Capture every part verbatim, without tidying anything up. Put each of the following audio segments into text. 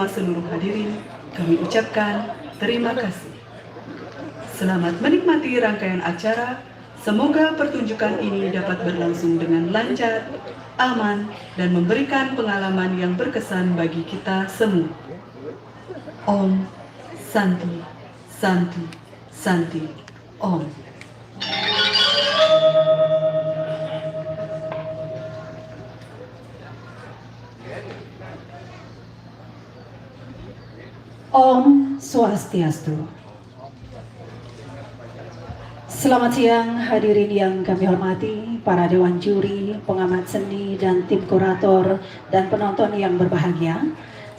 Seluruh hadirin, kami ucapkan terima kasih. Selamat menikmati rangkaian acara. Semoga pertunjukan ini dapat berlangsung dengan lancar, aman, dan memberikan pengalaman yang berkesan bagi kita semua. Om Santi, Santi, Santi, Om. Om Swastiastu. Selamat siang hadirin yang kami hormati, para dewan juri, pengamat seni, dan tim kurator, dan penonton yang berbahagia.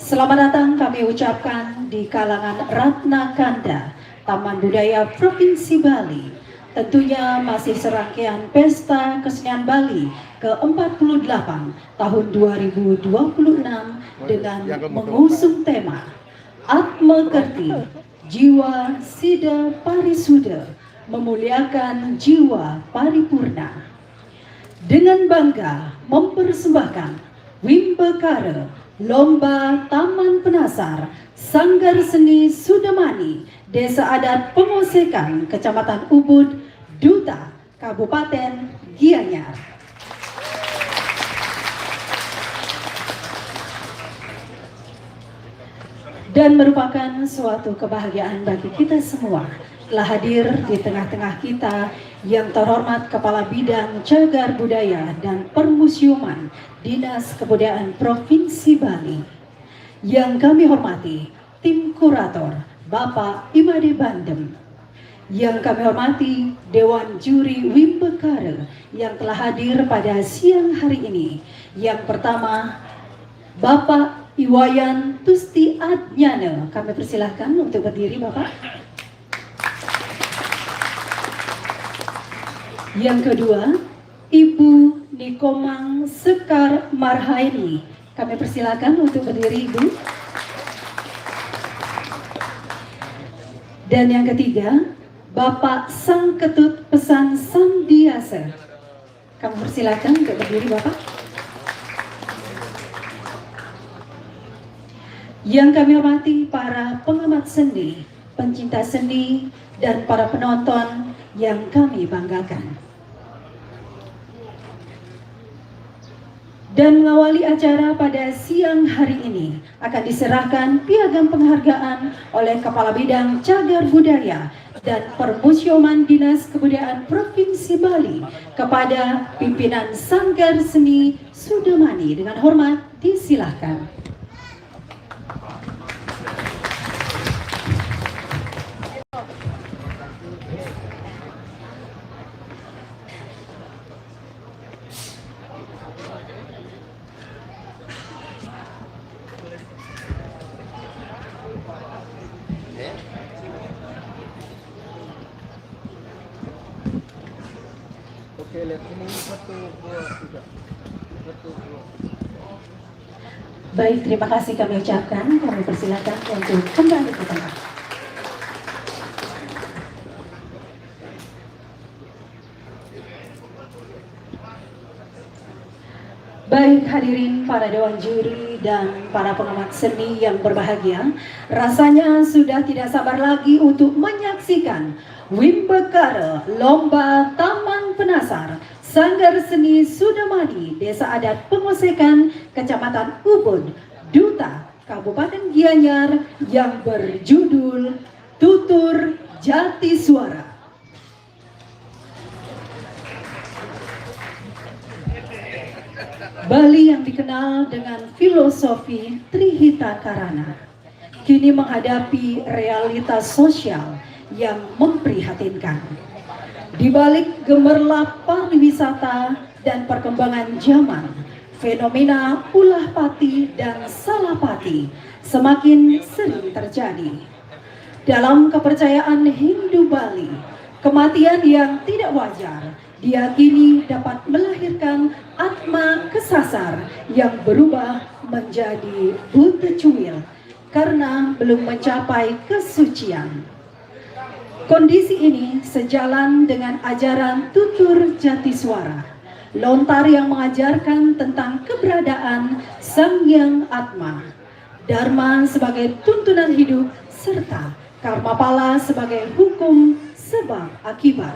Selamat datang kami ucapkan di kalangan Ratna Kanda, Taman Budaya Provinsi Bali. Tentunya masih serangkaian Pesta Kesenian Bali ke empat puluh delapan tahun dua ribu dua puluh enam dengan mengusung tema Atma Kerti, Jiwa Sida Parisuda, memuliakan jiwa paripurna. Dengan bangga mempersembahkan Wimbakara Lomba Taman Penasar Sanggar Seni Sudamani, Desa Adat Pengosekan, Kecamatan Ubud, Duta, Kabupaten Gianyar. Dan merupakan suatu kebahagiaan bagi kita semua telah hadir di tengah-tengah kita yang terhormat Kepala Bidang Cagar Budaya dan Permusiuman Dinas Kebudayaan Provinsi Bali. Yang kami hormati tim kurator, Bapak Imade Bandem. Yang kami hormati Dewan Juri Wimbakara yang telah hadir pada siang hari ini. Yang pertama, Bapak Iwayan Tusti Adnyana. Kami persilahkan untuk berdiri, Bapak. Yang kedua, Ibu Nikomang Sekar Marhaini. Kami persilakan untuk berdiri, Ibu. Dan yang ketiga, Bapak Sangketut Pesan Sandiasa. Kami persilakan untuk berdiri, Bapak. Yang kami hormati para pengamat seni, pencinta seni, dan para penonton yang kami banggakan. Dan mengawali acara pada siang hari ini akan diserahkan piagam penghargaan oleh Kepala Bidang Cagar Budaya dan Permusiuman Dinas Kebudayaan Provinsi Bali kepada pimpinan Sanggar Seni Sudamani. Dengan hormat, disilahkan. Oke, lihat sini, satu, dua, tiga. Satu, dua. Baik, terima kasih kami ucapkan. Kami persilakan untuk kembali ke tempat. Baik, hadirin para dewan juri dan para pengamat seni yang berbahagia, rasanya sudah tidak sabar lagi untuk menyaksikan Wimbakara Lomba Taman Penasar Sanggar Seni Sudamani, Desa Adat Pengosekan, Kecamatan Ubud, Duta, Kabupaten Gianyar, yang berjudul Tutur Jati Suara. Bali yang dikenal dengan filosofi Trihita Karana kini menghadapi realitas sosial yang memprihatinkan. Di balik gemerlap pariwisata dan perkembangan zaman, fenomena ulah pati dan salah pati semakin sering terjadi. Dalam kepercayaan Hindu Bali, kematian yang tidak wajar diyakini dapat melahirkan atma kesasar yang berubah menjadi buta cuil karena belum mencapai kesucian. Kondisi ini sejalan dengan ajaran tutur jati suara, lontar yang mengajarkan tentang keberadaan Sang Yang Atma. Dharma sebagai tuntunan hidup, serta karma pala sebagai hukum sebab akibat.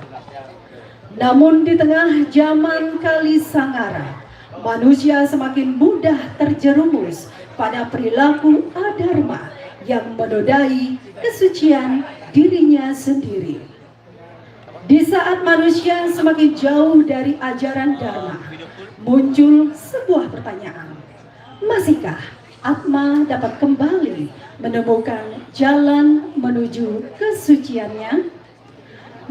Namun di tengah zaman Kali Sangara, manusia semakin mudah terjerumus pada perilaku adharma yang menodai kesucian dirinya sendiri. Di saat manusia semakin jauh dari ajaran Dharma, muncul sebuah pertanyaan. Masihkah Atma dapat kembali menemukan jalan menuju kesuciannya?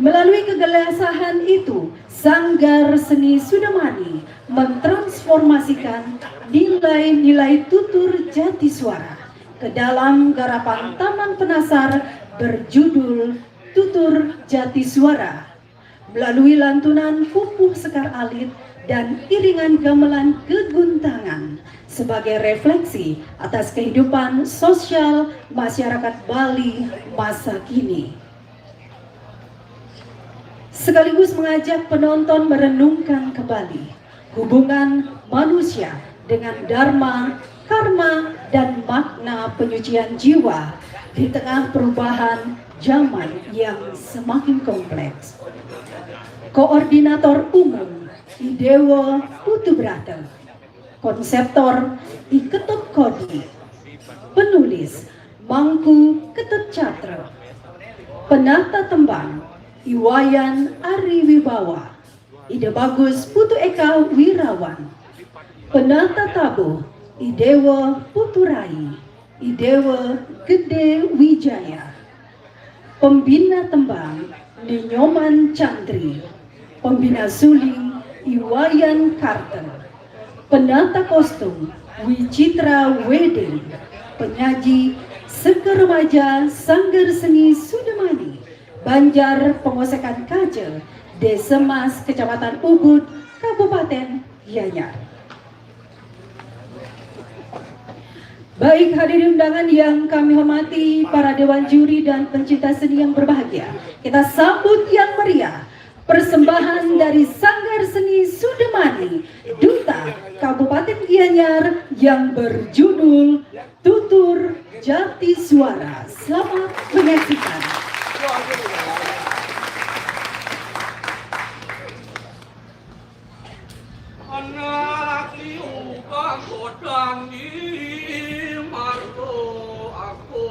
Melalui kegelisahan itu, Sanggar Seni Sudemani mentransformasikan nilai-nilai tutur jati suara ke dalam garapan Taman Penasar berjudul Tutur Jati Suara, melalui lantunan pupuh sekar alit dan iringan gamelan geguntangan sebagai refleksi atas kehidupan sosial masyarakat Bali masa kini. Sekaligus mengajak penonton merenungkan kembali hubungan manusia dengan dharma, karma, dan makna penyucian jiwa di tengah perubahan zaman yang semakin kompleks. Koordinator Umum, I Dewa Putu Brata. Konseptor, I Ketut Kodi. Penulis, Mangku Ketut Catra. Penata tembang, I Wayan Ari Wibawa. Ide Bagus Putu Eka Wirawan. Penata tabuh, I Dewa Putu Rai, I Dewa Gede Wijaya. Pembina tembang, Ni Nyoman Cantri. Pembina suling, I Wayan Karten. Penata kostum, Wicitra Weding. Penyaji, Seker Remaja Sanggar Seni Sudemani, Banjar Pengosekan Kaja, Desa Mas, Kecamatan Ubud, Kabupaten Gianyar. Baik, hadirin undangan yang kami hormati, para dewan juri dan pencinta seni yang berbahagia, kita sambut yang meriah persembahan dari Sanggar Seni Sudemani, Duta Kabupaten Gianyar, yang berjudul Tutur Jati Suara. Selamat menyaksikan. Anak liu kagodan di margo aku.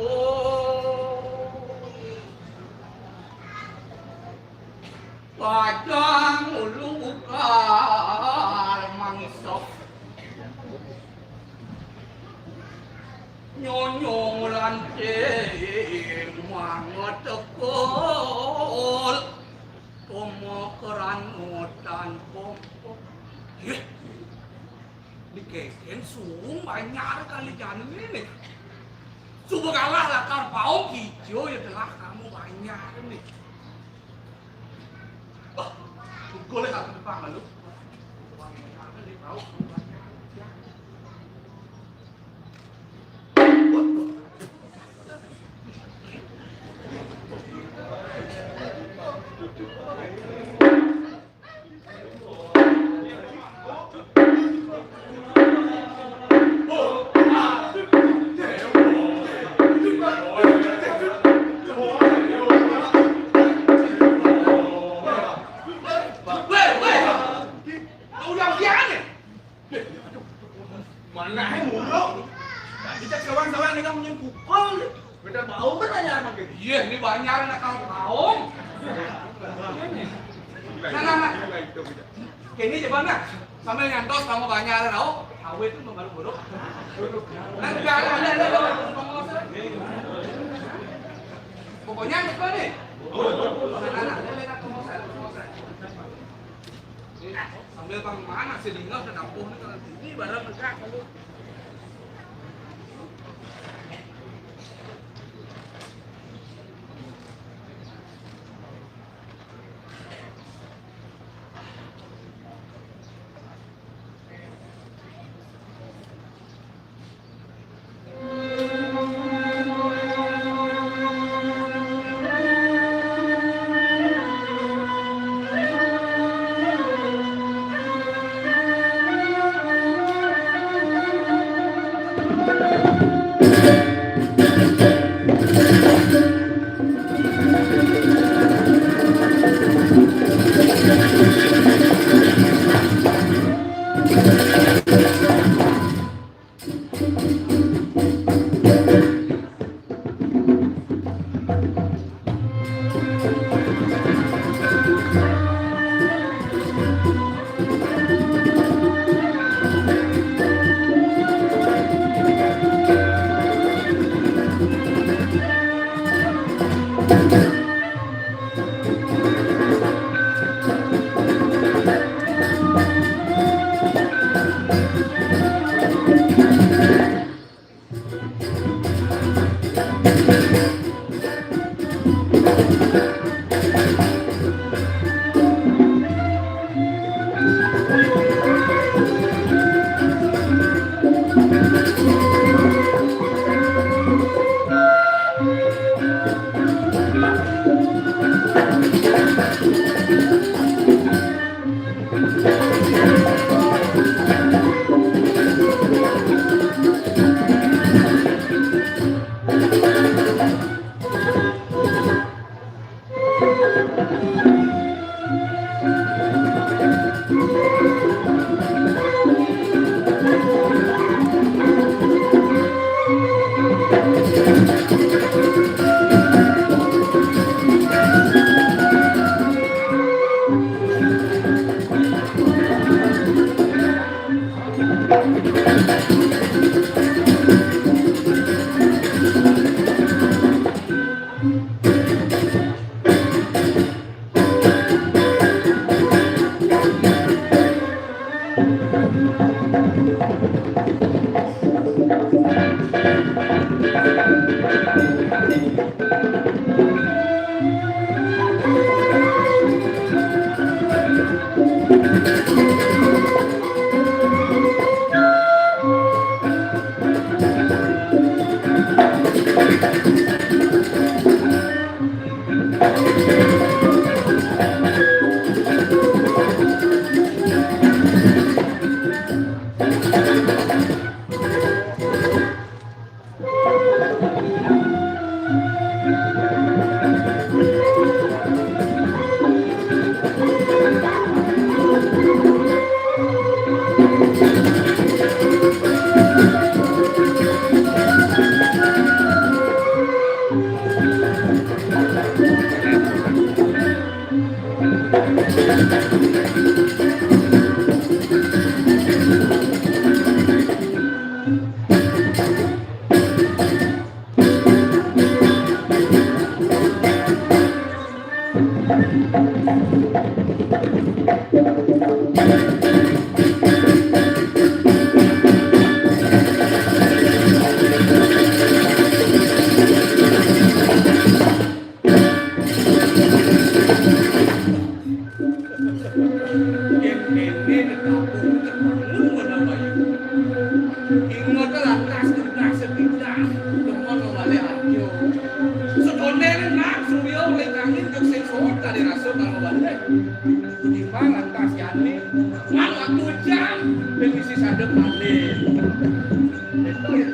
Padang ulu bukal mangisok. Nyonyong lanting mangetekul. Pemekeran utan kompok. Yeh, dikeken suung banjar kali jani nih. Suba kalah lakar paong kijo ya telah kamu banjar nih. Wah, golek aku di pangan lu. Banjar nih, paong banjar. Weh, weh, udah biaran ya? Mana ae mulu. Tadi cek kawan-kawan dengan punya pukul. Beda bau kan hanya makin. Iya, ini banyak anak kaum. Nah, nah, nah. Kayaknya coba nah. Sambil nyantos kamu banyak ada tahu. Awe itu membaru buruk. Nah, enggak ada, ada, ada, ada. Pokoknya ada nih. Nah, nah, nah. Sambil bang mana sih tinggal ke dapur nih kalau ini barang enggak kalau Yén kéné ditabuh tebangun menawa ya. Inget lantas genah sepidah demen ngalih arja. Sedoné nak surya lingkangin jug sing suud kadi rasa kang mabalih. Timbang lantas jani, ngan waktu jam, ben misi sadep malih. Itu ya.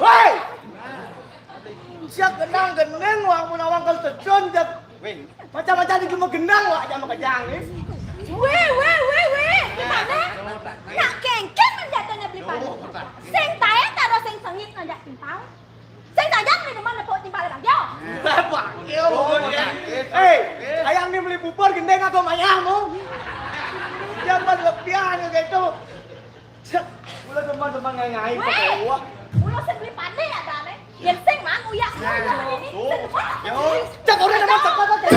Hei! Siap genang gending wak mun awang kal tejun jak. Macam-macam di cuma genang wak jam kejang ni. Wéh, wéh, wéh, wéh, Bli Pandé. Nak kéngkén menjatone Bli Pandé. Sing taé karo sing sengit ngajak timpal. Sing tajam nih demen nepuk timpal Bang Jo. Bang Jo. Hei, ayang nih beli bubur gendeng atau mayang mu? Jangan lebihan gitu. Cek, kula demen-demen ngai-ngai pakai uang. Kula sing Bli Pandé ya, Dane. Yen sing mang uyak, uyak ini. Sing demen. Cek, ora demen, cek, cek, cek.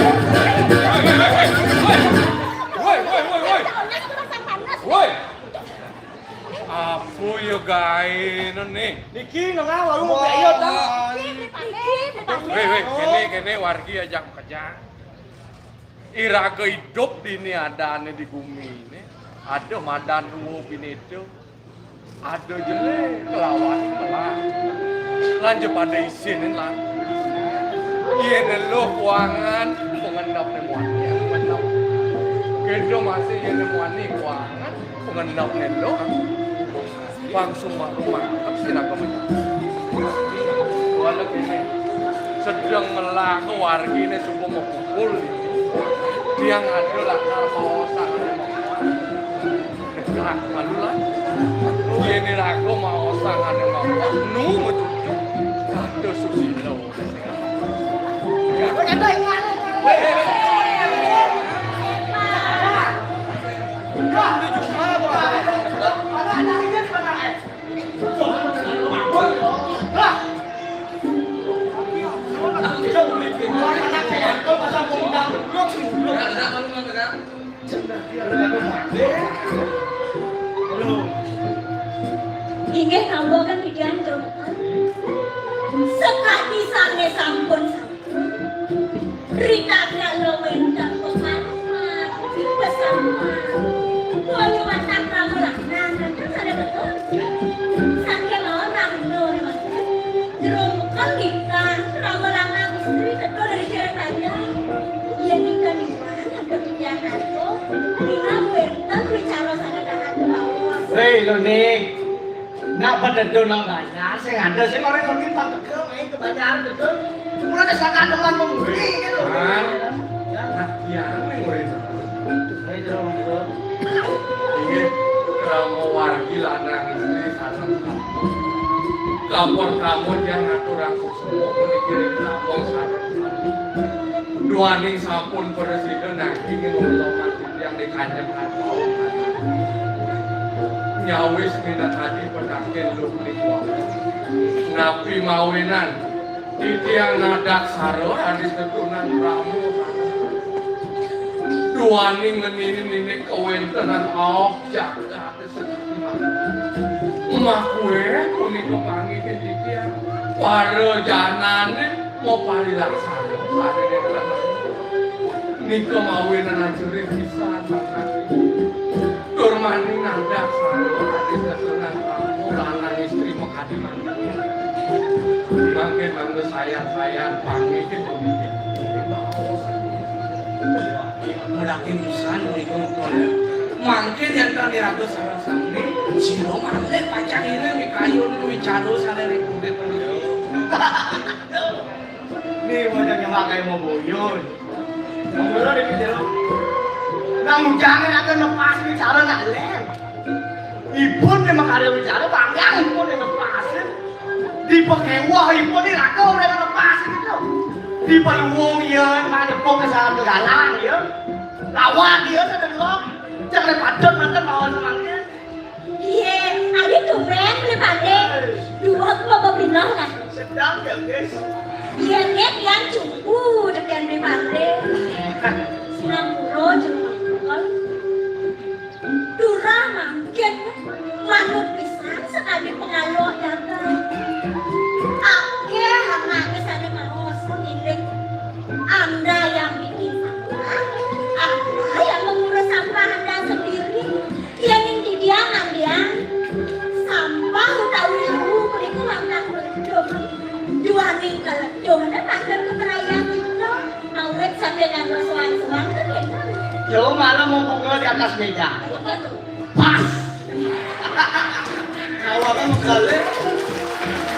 Woi, woi, woi, woi. Cek, ora demen, cek, panas. Woi. Apa ya gaene nih? Niki nengah warung Mbak Iyo, ta? Wah. Iki Bli Pandé, Bli Pandé. Wéh, wéh, kéné, kéné wargi aja makejang. Iraga idup dini adané di gumi ini. Ada madan ruwo bineda. Ada jelé kelawan melah. Lan ja pada isinin lan. Yén eluh kuangan pengendapné muani, pengendap. Kéto masih yén muani kuangan pengendapné eluh. Langsung mangkep sira kemenyang. Wala kéné sedeng ngelah ke warginé suka mepukul. Tiang ada lakar maosang. Lah, malu lah. Yén raga maosang ane mawon, nu metuju kata susila. Inggih kawula kan titiang jero mekan. Sekadi sané sampun sampun. Rikala wénten pemanuman, pesamuan, kula nyuwatang rama lanang, kan sané betul. Saking mawon rama lanang. Jero mekan nikah, rama lanang istri ketul dari Jaya Panjang. Yén nikah nikah, ada titiang atur. Rina wénten wicara sané dahat mawon. Hei, Loni. Nak pededo nang banjar, sing ada sing ora ngerti tak tegel, main ke banjar betul. Mulai ada sangka teman memberi gitu. Nah, nah, iya, apa yang ora itu? Saya terus gitu. Ini kerama wargi lanang istri sareng kampung. Kampung-kampung yang ngatur aku semua, meniki kerama sareng kampung. Duaning sampun presiden nanging ngulama titiang di kanjeng Arpawa. Nyawis minangka padakin luh menika. Napi mawinan titiang nadak sara raris tetunan ramu. Duaning ngenini nini kawentenan aoh jagat. Makué punika panggihin titiang. Para janané maparilaksana sané nika mawinan ajurit pisan, Mas Rati. Tur mani nandak sareng raris tetunan kamu lanang istri makadi mangkin. Mangkin mangga sayan-sayan panggihin punika. Mulakin pisan punika, Mpok. Mangkin yén kang iraga sareng sami, sira malih pacang iring mikayun wicara sané ring kulit punika. Nih, wajah nyemak kayak mau boyun. Mula di jero. Nang ujangé akan lepas wicara nak lem. Ipun nih makarya wicara, bangga ipun nih lepasin. Di pekewah ipun nih raga ora lepasin itu. Di paluwung ya, mana pok kesalahan kegalang ya. Lawan ya, ada dua. Jangan padat mata mawon semangkin. Iya, adi tumben beli pandai. Dua apa pindah lah. Sedang ya, guys. Iya, nek yang cukup dekian beli pandai. Sinang pura jero mangkon. Durah mangkin manut pisan sakadi pengaluh dagang. Akeh anake sane maos ngiling. Anda yang bikin sampah, Anda yang mengurus sampah Anda sendiri. Yen ing didian andian, sampah utawi lewu mriku wantah mlejum. Duaning kaledung nek manggon keperayaan kita, awit sampe nganggo soang-soang kan enak. Yo, malah mau bunga di atas meja. Pas. Kawakan menggalih.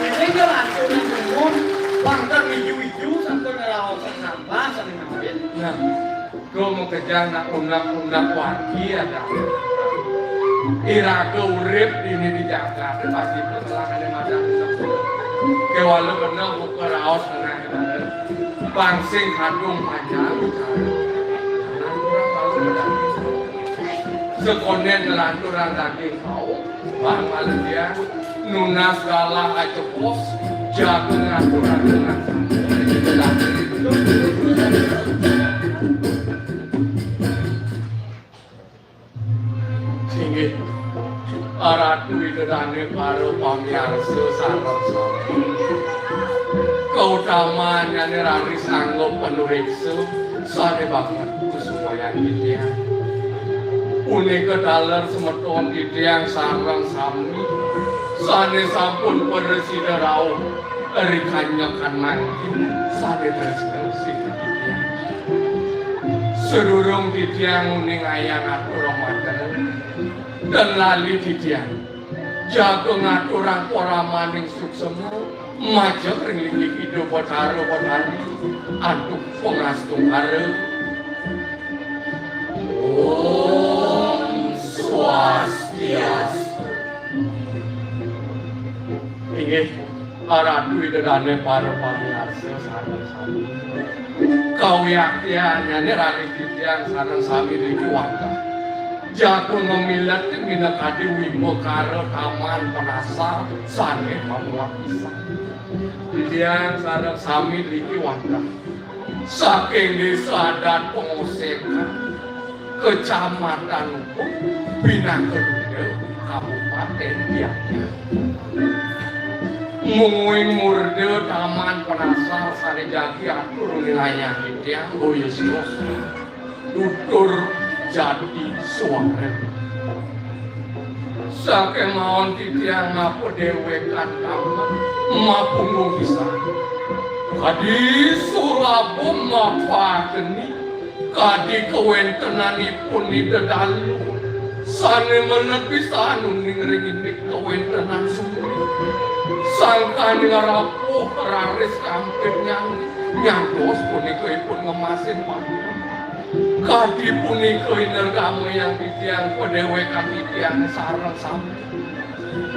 Ini kan aturan umum. Bangkar ijo-ijo sampai ngerawasan sampah, saling ngawin. Nah. Makejang nak unak-unak wargi ada. Iraga urip dini di jagat pasti telah ada madan. Kewala kena buka raos tengah. Bangsing kadung panjang. Sekonen ngelanturang daging kau. Bang Malaysia, nunas galah aja pos, jaga ngatur-atur. Inggih, Ratu Ida Dane, para pamiarsa sareng sami. Kautamanyane raris angga panureksa sane banget kusumayang titiang. Punika taler semeton titiang sareng sami sane sampun prasida rauh ri kanyekan mangkin sane tresna sihin titiang. Sadurung titiang nguningayang atur mantena, ten lali titiang jaga ngaturang paramaning suksema majeng ring linggih Ida Batara Batari antuk pangastungkara. Om Swastiastu. Inggih, Ratu Ida Dane, para pamiarsa sareng sami. Kawiaktiannyane raris titiang sareng sami riki wantah. Jaga ngamilet minakadi wimbakara taman penasar sane pamuat pisan. Titiang sareng sami riki wantah. Saking Desa Adat Pengosekan, Kecamatan Ubung, pinaka duda Kabupaten Gianyar. Mungguing murda taman penasar sane jagi atur wilayah titiang, boya sira tutur jati suara. Sakémaon titiang mapadewekan taman mapunggung pisan. Kadi sulaba mapageni, kadi kawéntenanipun Ida Dalu sané menet pisan uning ring indik kawéntenan sumbi. Sangkaning rapuh raris kampir nyang nyantos punika ipun ngemasin paduka. Kadi punika inergamayang titiang padéwékan titiang sareng sami.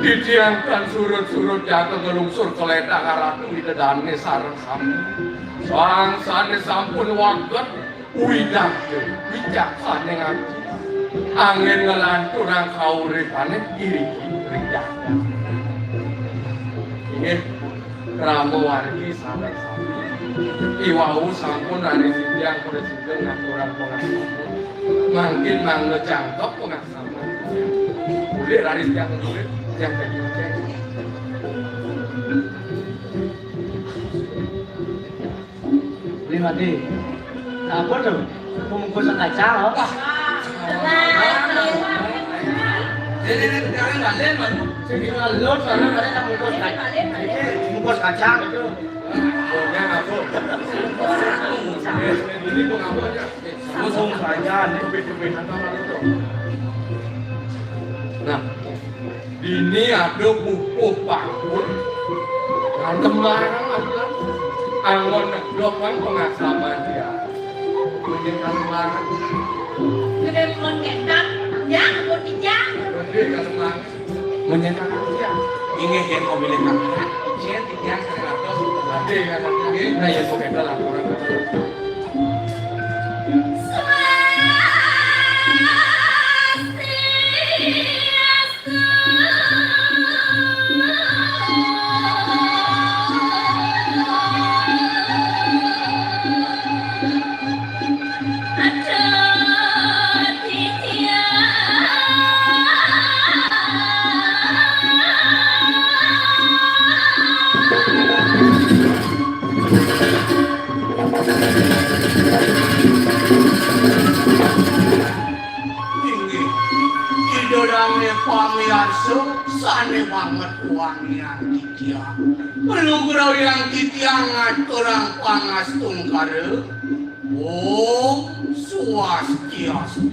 Titiang tan surut-surut jaga nglungsur kalédang Ratu Ida Dané sareng sami. Sang sané sampun waget widagda wicaksaning ati. Anggén nglanturang kauripané iriki ring jagat. Inggih. Rama wargi sareng sami. Iwau sampun raris titiang prasida ngaturang pangaksama. Mangkin mangda jangkep pangaksama. Kulit raris titiang kulit, titiang tadi. Beli mati. Apa tuh? Pembungkus kacang, oh. Wah. Ini, ini, jangan balik, Mas. Sini, kalau lu, soalnya tadi tak bungkus kacang. Bungkus kacang itu. Pokoknya aku. Ini mau ngapain ya? Bungkus kacang, ini. Nah. Dini ada pupuh pangkul. Ngantem barang aja. Anggon negdok kan pengasaman dia. Punya ngantem barang. Gede pun ketak, ya, pun dijang. Gede ngantem barang. Punya ngantem dia. Inggih yang komilik kan. Saya tiga seratus. Gede kan, gede. Nah, ya, kok kita laporan. Inggih, Ida Dané pamiarsa sané banget wangian titiang. Pelugurayang titiang ngaturang pangastungkara. Om Swastiastu.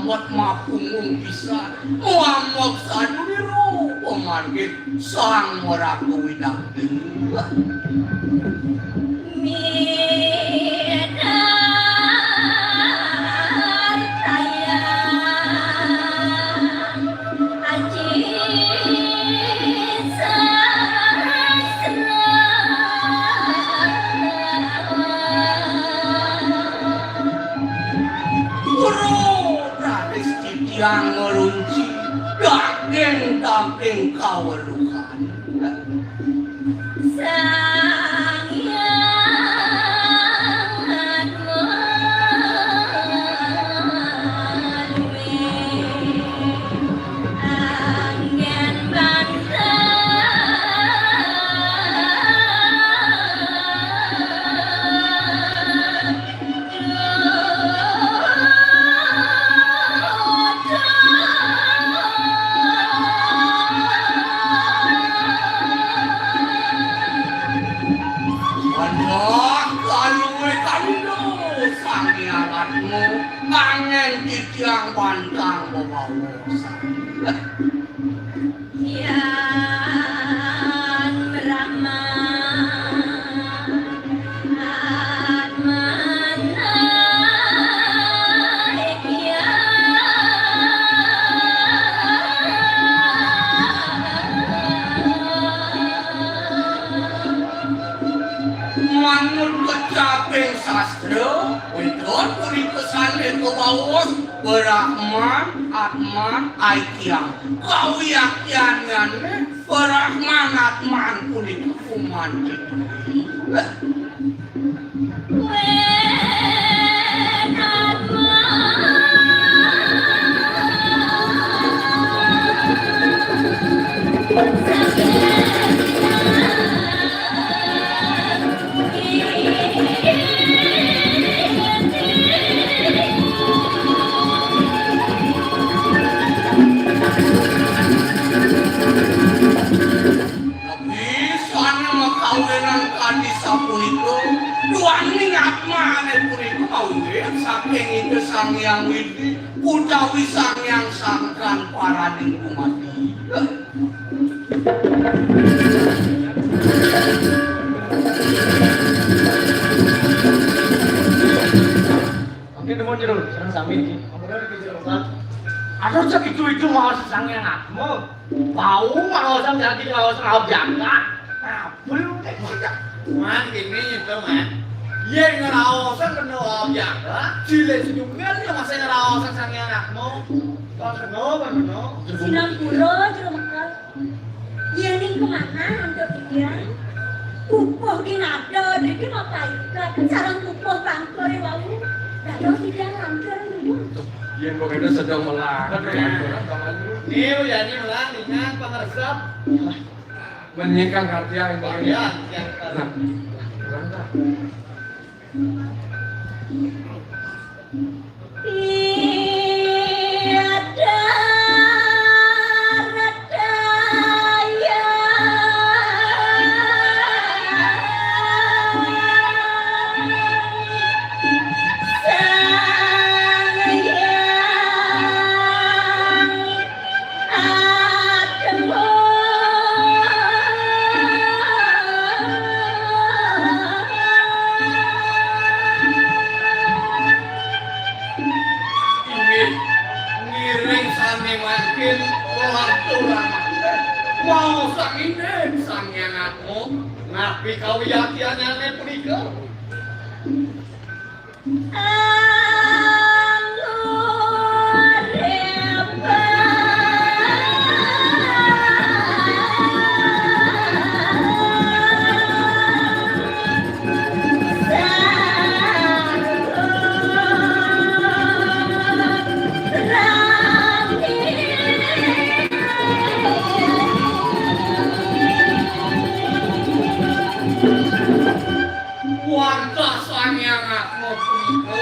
Mat mapunggung pisan, muamok sadulira pamargin Sang Waraga Widakti. Midartayang Aji Sastra. Guru raris titiang ngrunci daging-daging kaweruhan. Sang Hyang Atma duwé anggén banten. Anak kaluwe kandung sang yaratmu, angin titiang bantang bebawosan. Yan Brahma Atmana Ikya. Manut kecaping sastra, wédon punika sané kawaos Brahman, Atman, Aikyang. Kawiyaktianné Brahman Atman punika kumanti. Napi sané makawinan kadi sapunika, duaning atmané punika kawit saking Ida Sang Hyang Widhi utawi Sang Hyang Sangkan Paraning Kumati. Mangkin nuwun jero, sareng sami niki. Aduh, cek itu-itu mau Sang Hyang Atma. Bau mau Sang Jati, mau Sang Abjangga. Apa lu, Tek? Man, gini itu, Man. Yén ngraosan kena Abjangga, cilik sedunggal ya masih ngraosan Sang Hyang Atma. Kan kena, kan kena. Sinampura, Jero Mekal. Yén ning kemana antuk titiang? Pupuh ki nada, driki mapaikat, sareng pupuh pangkur wau. Dados titiang lantur nuwun. Yén kok kena sedang melangat, ya. Niu, ya, niu, lah, ningan, pangersep. Menyingkang kartia, yang pakai. Ya, ya. Nah, kurang tak? Inggih, ngiring sami mangkin, lantur amanten. Mau sangining Sang Hyang Atma, napi kawiyaktianane punika? Wantah Sang Hyang Atma punika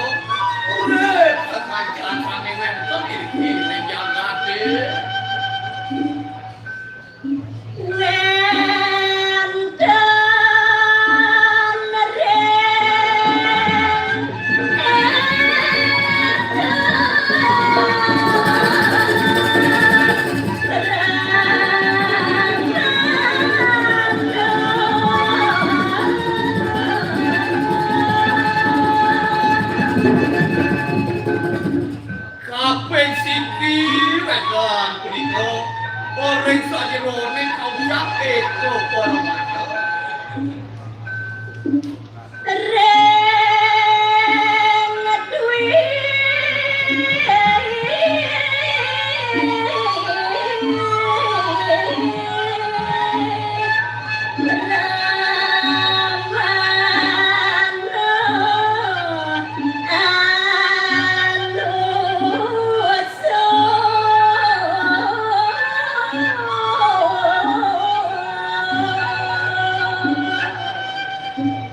Roné kaucap Éka Pramana.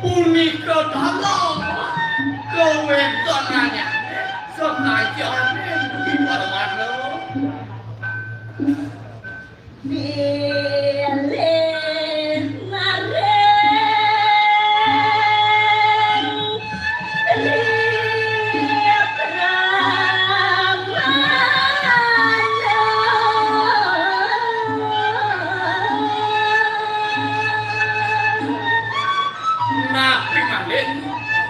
Punika dalam kawéntenannyané sakajané Duwi Pramana. Bilih maring Tri Pramana. Napi malih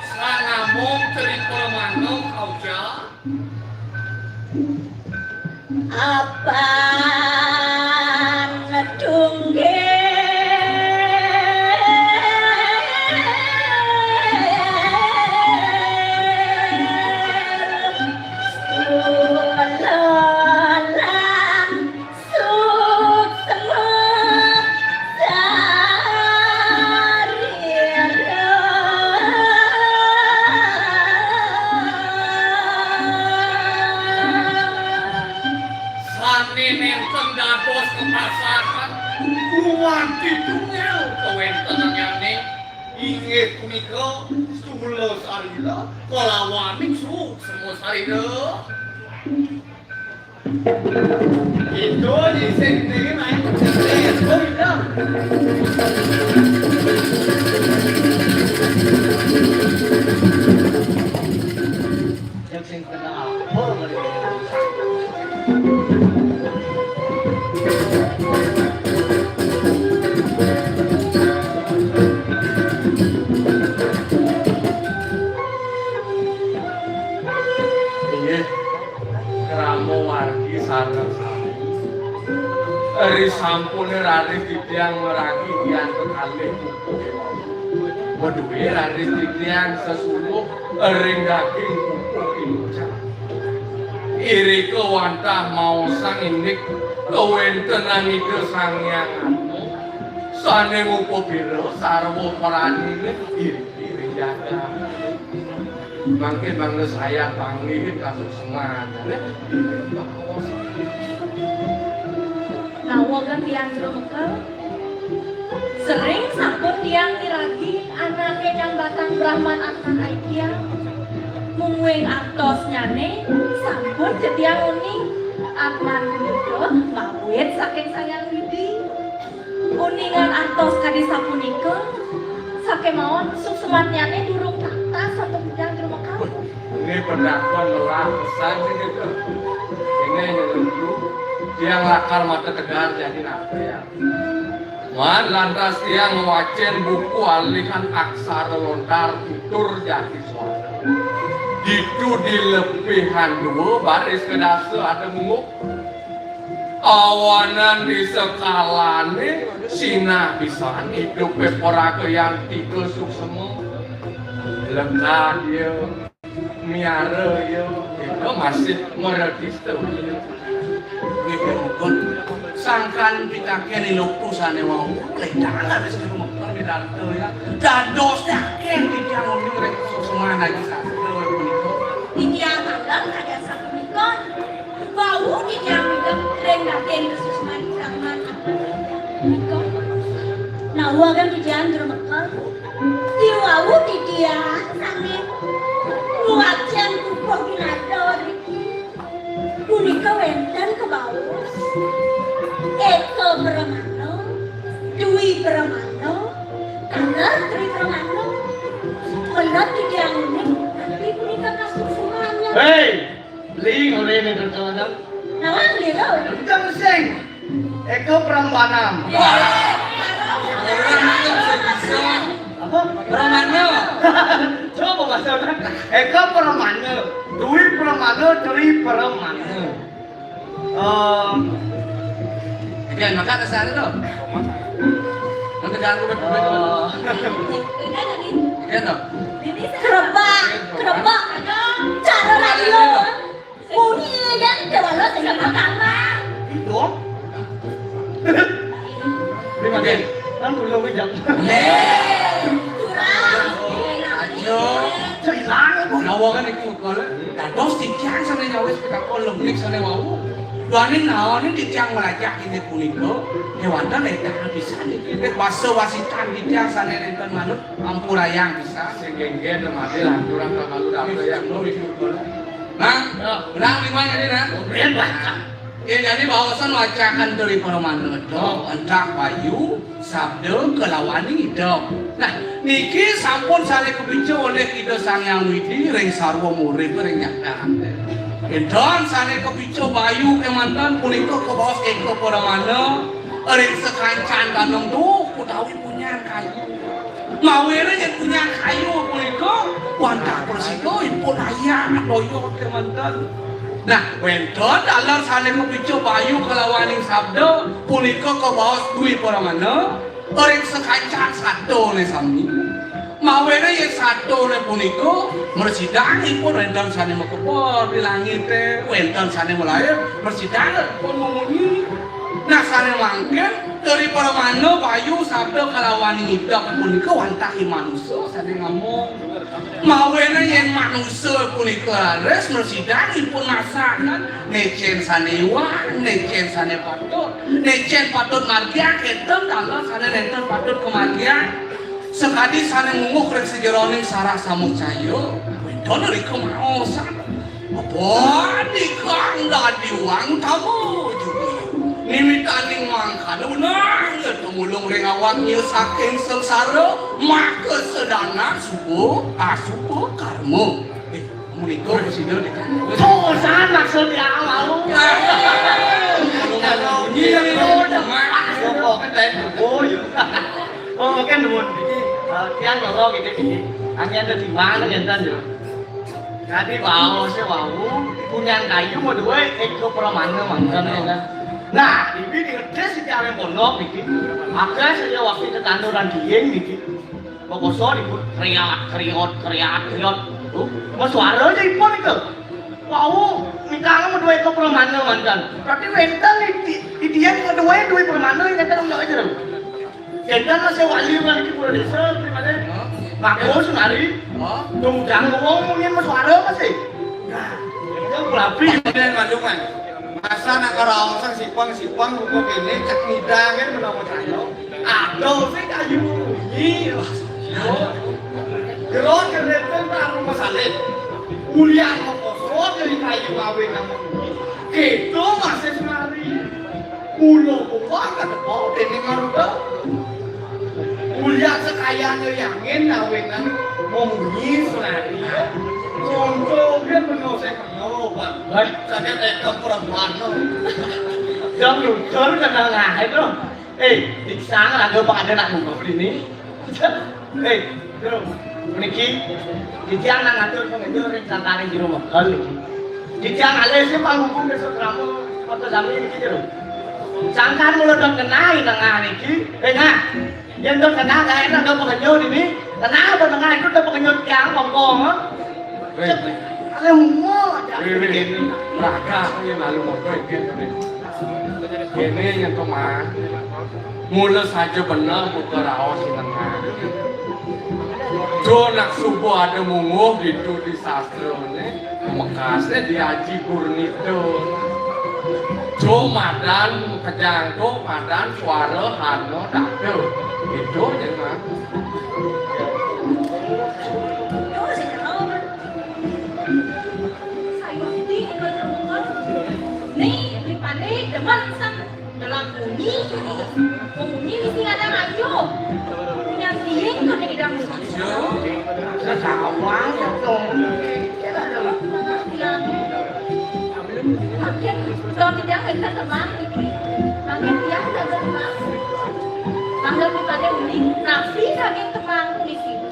sanamong Tri Pramana kaucap? Apan tunggil kula lan suksma sarira. Sané nénten dados kapasaran gumanti tunggil kawéntenannyané, inggih punika sthula sarira kalawaning suksma sarira. Itu di sing diri main. Yang sing kena apa kali ini? Inggih. Krama wargi sareng sami. Ri sampuné raris titiang maragi yan kekalih pupuh. Madué raris titiang sesuluh ring daging pupuh inucap. Irika wantah maosang indik kawéntenan Ida Sang Hyang Atma sané ngupabira sarwa praniné iri ring jagat. Mangkin mangda sayan panglihin kasuksman. Nawegang tiang jero mekel. Sering sampun tiang miragi anaké nyambatan Brahman Artan Aitya. Mungguing artosnyané sampun ja tiang uning. Atman punika mawit saking Sang Hyang Widi. Uningan artos kadi sapunika, sakémaon suksmannyané durung tatas antuk titiang jero mekel. Ini pendakuan lelah pesan sih gitu. Ini yang lucu, tiang lakar mata tegar jadi napi ya. Man lantas tiang ngwacén buku alihan aksara lontar tutur jati suara. Ditu di lepihan dua baris kedasa ada mungguh. Awanan di sekalané sinah pisan idupé Paraga Yantika suksma. Lekad ya, miara ya, kita masih meretista. Nggih, Gun. Sangkan pitakén Ni Luktu sané wau, lédang wis rumekta pidarta ya. Dados takén titiang uning ring suksman Aji Sastra punika. Titiang taler saking sapunika. Wau titiang midep ring daging kasusuman Brahman Artan Aitya punika. Nawegang titiang jero mekel. Diwawu titiang sané ngwacén buku pinada niki. Punika wénten kabaos Éka Pramana, Dwi Pramana, taler Tri Pramana. Meled titiang uning, napi punika kasusuman. Héi! Ling, oleh ini tertawa. Nawang liro. Kenceng sing. Éka Pramana. Orang itu bisa. Apa? Pramana. Coba bahasa orang. Éka Pramana, Dwi Pramana, Tri Pramana. Em, Ya, maka kasar to. Nanti ganggu betul. Oh. Iya to. Kerebak, kerebak. Cara radio. Bunyi ya, coba lo sama kamar. Itu. Terima kasih. Kan dulu kejam. Ayo. Hilang. Nawa kan iku kok. Dados titiang sané nyawis pitakon lembik sané wau. Duaning naoné titiang melajah inggih punika, kéwanten éndah pisan niki. Basa wasitan titiang sané nénten manut, ampurayang pisan. Sing génggén mati lanturan kamalu dapet yang nulis. Nah, menang lima ya, Dina? Kemudian baca. Ya, jadi baosan wacakan dari Paramana, dok, entah bayu, sabda, kalawaning idep. Nah, niki sampun sané kapica olih Ida Sang Hyang Widi ring sarwa murid ring nyata. Énten sané kapica bayu kémanten punika kabaos eka paramana ring sakancan danum duh utawi punyan kayu. Mawinan yén punyan kayu punika wantah prasida ipun ayah doyot kémanten. Nah, wénten taler sané kapica bayu kalawaning sabda punika kabaos dwi paramana ring sakancan satané sami. Mawinan yén satané punika mresidang ipun wénten sané makebet di langité, wénten sané malair, mresidang ipun mamunyi. Nah, sané mangkin, dari paramana bayu sabda kalawaning idep punika wantah i manusa sané ngomong. Mawinan yén manusa punika raris mresidang ipun masakan, nécén sané iwang, nécén sané patut, nécén patut margiang, kénten taler sané nénten patut kamargiang. Sakadi sané mungguh ring sajeroning sarah samucaya, wénten rika maosan. Apa dikang dadi wang tamu juga. Niwitaning mangkana wenang ya tumulung ring awak ya saking sengsara, maka sedana suba asuba karma. Eh, Menika sida dikandung. Susan maksud ya mau. Iya, iya, iya. Oh, kan nuwun. Iki, eh, tiang loro gitu iki. Hanya ada di mana ngenten yo. Tadi wau sih wau, punyan kayu mau duwe eka pramana mangkon ya kan. Nah, iki di ngedes iki awake pondok iki. Akeh saya waktu tetanduran diying iki. Pokoso ribut kriat kriot kriat kriot. Tuh, mau suara aja ipun itu. Wau, mikang mau duwe eka pramana mantan. Berarti wénten di, di, di dia juga duwe, duwe pramana yang kata enggak aja dong. Jendan masih wali kan di Pura Desa, gimana? Bagus, mari. Tuh, jangan ngomong, mungkin mau suara apa sih? Nah, itu pelapi. Dia ngandungan. Masa nak karaosan sipang-sipang rupa kene cek ngidang kan menawa saya. Aduh, sing kayu bunyi. Jero cerita tak rumah salib. Ulian mokosot dari kayu kawin nama bunyi. Kita masih semari. Ulo kumpang kata kau dene maruta. Ulian sekayanya yangin kawinan mau bunyi semari. Untuk dia penuh saya penuh, Pak. Baik, saya tekan perempuan. Dong luncur kenal ngahe, Bro. Eh, diksang raga pak ada nak nunggu ini. Eh, Bro. Niki, titiang nak ngatur pengajar ring santaning jero megal niki. Titiang alih sih panghubung desa krama kota sami niki, Bro. Sangkan mula dong kenai tengah niki. Eh, nah. Yen to kenal gaé nang pengenyuh ini, kenal to tengah itu to pengenyuh tiang mongko, ha? Wéh. Ada umur aja. Wéh, wéh, ini raga ini malu mongko iki. Ini yang kemah. Mula saja bener buka raos di tengah. Jo nak subuh ada munguh gitu di sastra ini. Mekasné diaji gurnita. Jo madan kejangkung, madan suara hana dada. Gitu ya, Mas. Nih, dipandé demen sang. Dalam bunyi, bunyi mesti ada maju. Punya dingin tuh di dalam bunyi. Sesawang itu. Makin, kalau tidak kita teman, makin dia ada teman. Mangga kita ada bunyi, tapi saking teman di sini.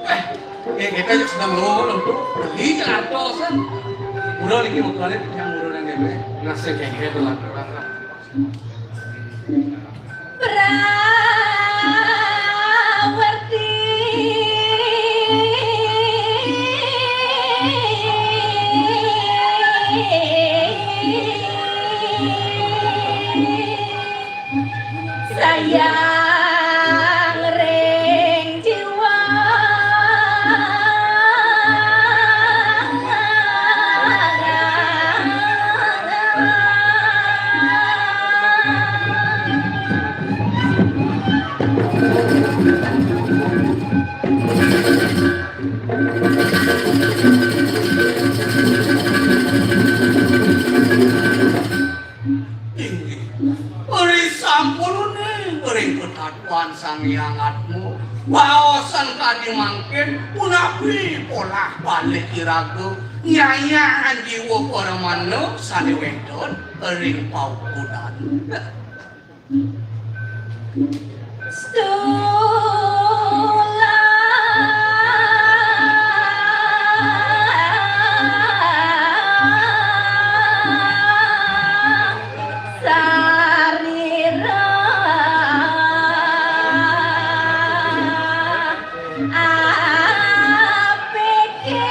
Eh, kita juga sedang ngomong tuh. Ini artosan. Udah lagi mau kalian yang udah nang dhewe. Nasib kayak gitu lah. Prawerti sayang ring jiwa. Inggih. Ri sampune ring ketaduan Sang Hyang Atma, waosan kadi mangkin punapi polah balik iraga nyayaan jiwa pramana sane wenten ring paukudan. Stula sarira apike.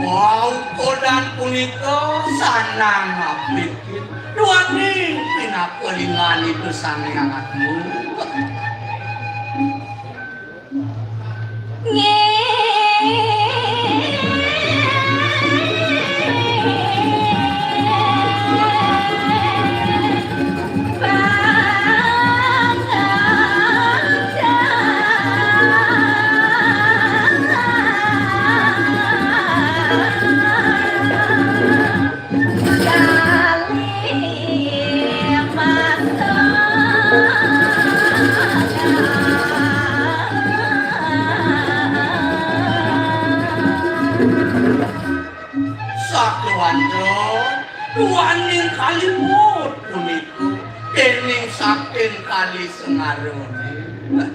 Wau kodan punika sanang apikin. Duaning pinaka linganipun Sang Hyang Atma. Sakéwala duaning kaliput punika déning saking kali Sengarane.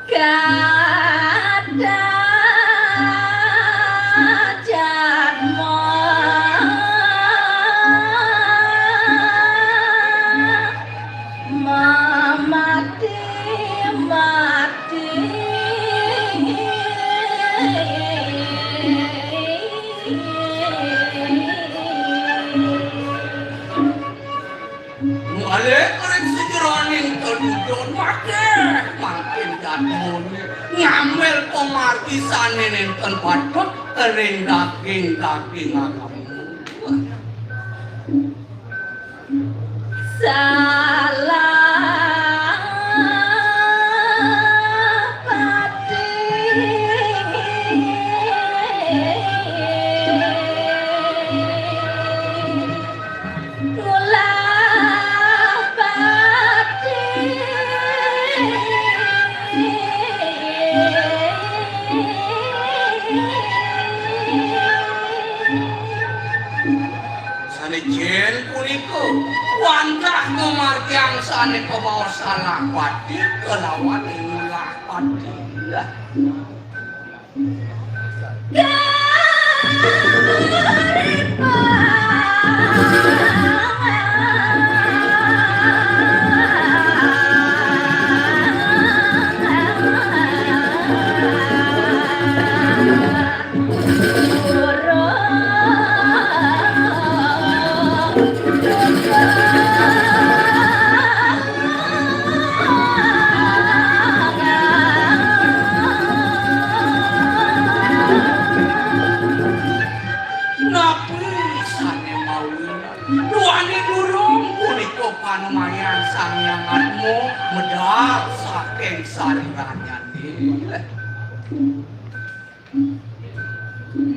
Kada jadma mamati-mati. Malih ring sajeroning telujon, makéh mangkin jadmane ngambil pamargi sané nénten patut ring daging-daging agama. Salah pati. Ngulah pati. Sané jén punika wantah ngamargiang sané kabaos salah pati kalawan ngulah pati. Napi sané mawinan? Duaning durung punika panumayan Sang Hyang Atma medal saking sariranyane.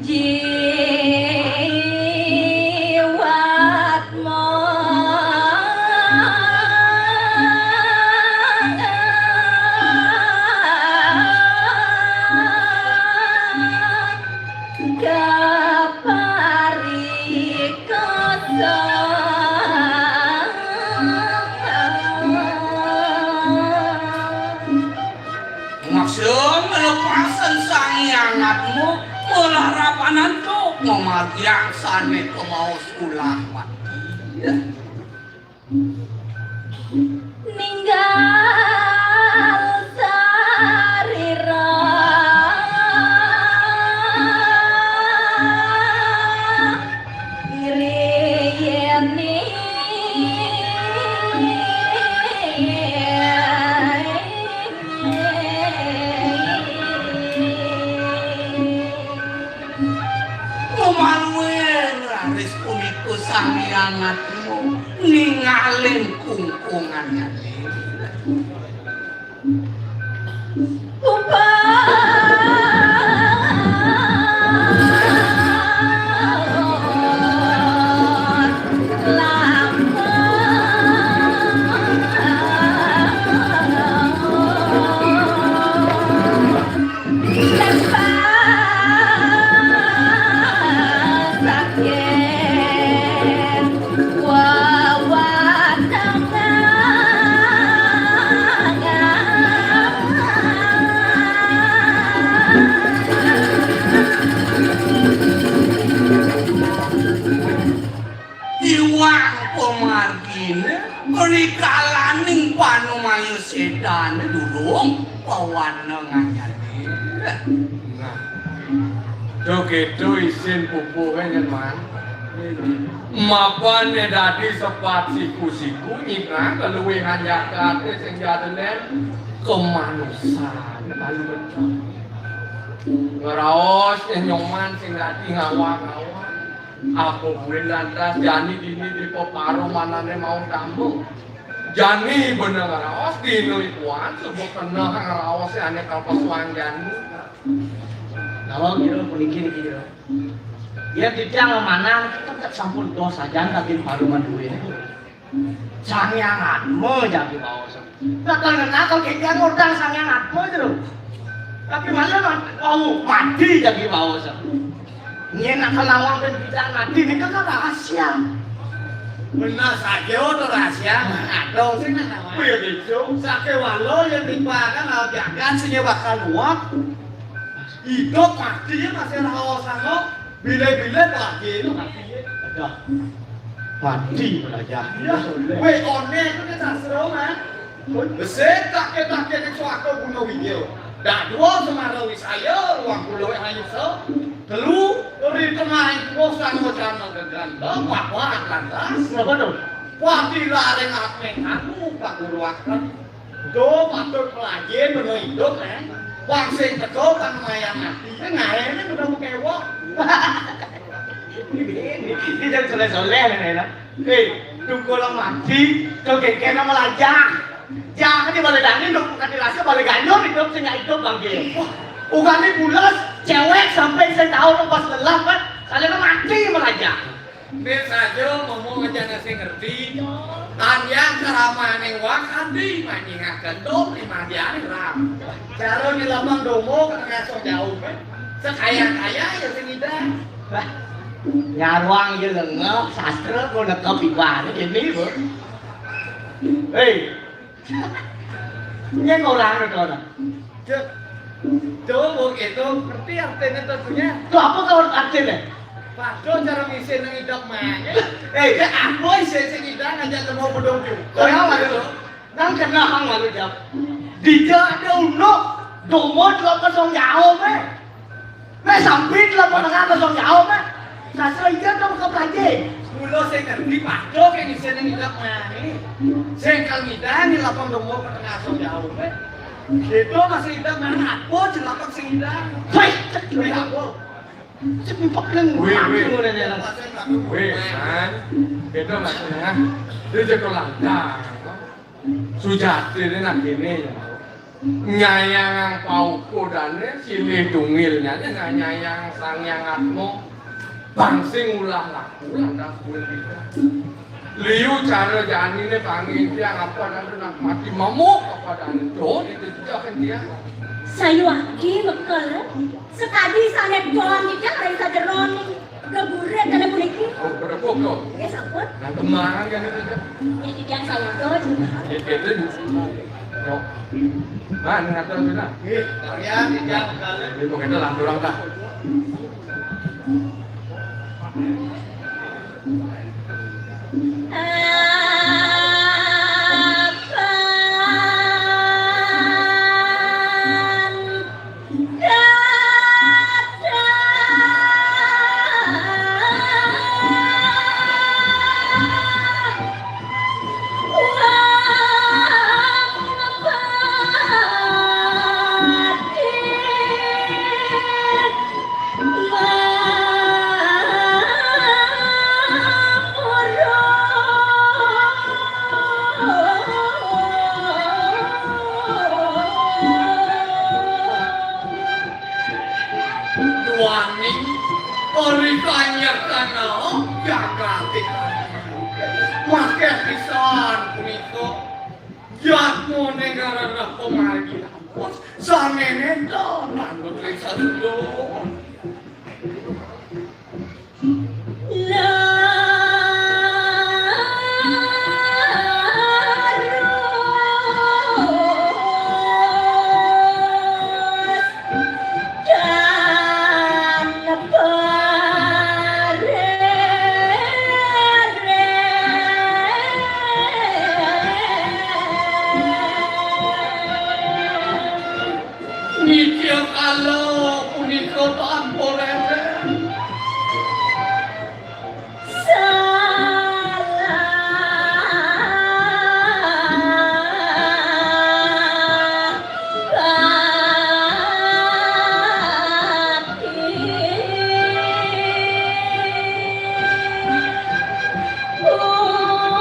Jiwatma. Kaparikosa. Maksud Ananto mamargiang sané kamaos ulah mati. Ninggal sarira ngriyening. Rumaluin raris punika Sang Hyang Atma ningalin kungkungan nyané. Upah Iwang pamarginé, rikalaning panumaya sédané durung pawana nganyané. Nah, do kéto isin pupuhé, Nyen Man. Mapan né dadi sepat siku-siku nyingrang kaluwihan jagaté sing jadenen kamanusan kaluwihan. Ngraos Nyoman sing dadi ngawang-ngawang. Apa buin lantas jani dini dipeparumanané mau tambung. Jani bener ngraos dina ikuan suba keneh ngraosé ané kapesuang jani. Kalau kira puniki niki kira. Yén titiang manah tetep sampun dosa jan dadi paruman duwé. Sang Hyang Atma jagi baos. Bakal ngenah kok kéngkén ngutang Sang Hyang Atma jero. Tapi malah man-, wau mati jagi baos. Yén nak nawang ben bidan mati nika kan rahasia. Bener saja to rahasia. Aduh sing nak nawang. Kuwi ya gitu. Sakéwala yén timpakan lawan jagat sing bakal nuwak. Idup mati ya masih raos sanggup. Bilih-bilih lagi itu mati. Aduh. Mati belajar. Iya. Wé oné itu kan sastra, Man. Besik tak kita kita suaka guna wiyo. Dak dua semara wisaya ruang pulau ayu so. Telu ri tengah itu sang wacana gegan. Bapak lantas. Kenapa tuh? Pati lareng atmeng anu Pak Guru Akram. Do patut pelajin menu idup, eh. Wong sing teko kan lumayan mati, ya ngaéné udah mekewok. Ini, ini jadi soleh-soleh nih, lah. Eh, tunggu lo mati, tuh keke nama lajang. Jangan di balai dani, dong bukan di rasa balai ganjur hidup, sing nggak hidup bangke. Bukan di bulas, cewek sampai saya tahu dong pas lelah kan, kalian mati melajang. Mbok saja ngomong aja nasi ngerti. Tanyang keramaning wak adi manjingaken dong di madiane ram. Cara nyelapang domo ke tengah sok jauh kan. Sekaya-kaya ya sing ida. Wah, nyaruang ya lengep sastra kok nekep ibarat ini, Bu. Hei, ini orang itu orang. Cek. Tuh, wong itu ngerti artinya tentunya. Tuh apa tuh artinya? Padha cara ngisi nang idak maneh. Eh, cek apa isi sing idak ngajak temu bedong juga. Kaya apa itu? Nang kenal hang malu jawab. Dija ada unuk, domo dua kosong jauh, eh. Wis sampit lah menengah kosong jauh, Mak. Sastra iya dong ke Praje. Mula sing ngerti padha ke ngisene ngidak mani. Sing kal ngidang lapang domo menengah kosong jauh, Mak. Itu masih idak mana apa jelapang sing ngidang. Hei, cek Wih, apa? Cek mimpak nang Wih, wih. Ngene, ngene. Wih, Man. Beda Mas Tengah. Dia jago lantang. Sujati ini nak ini. Nyayangang paukudané silih dungilnyané nyayang Sang Hyang Atma. Bang sing ulah laku lantas kuwi. Liu cara janiné pangitiang apa dan nak mati mamuk apa dan do ditejaken dia. Sayuwakti bekel. Sekadi sané doang kita rai sajeroning. Keburet kena puniki. Oh, pada pokok. Nggih, sampun. Nang kembangan kan itu. Ya, tidak salah tuh. Ya, gitu. Yo. Nah, ngatur kita. Nggih, ya, tidak. Ini pokoknya lanturan ta. Duaning ori kanyakana jagaté. Makéh pisan punika jadmané ngarereh pamargi raos sané nénten manut ring sasuda. Nitya kala punika tanpa leren. Salah bati. Ulah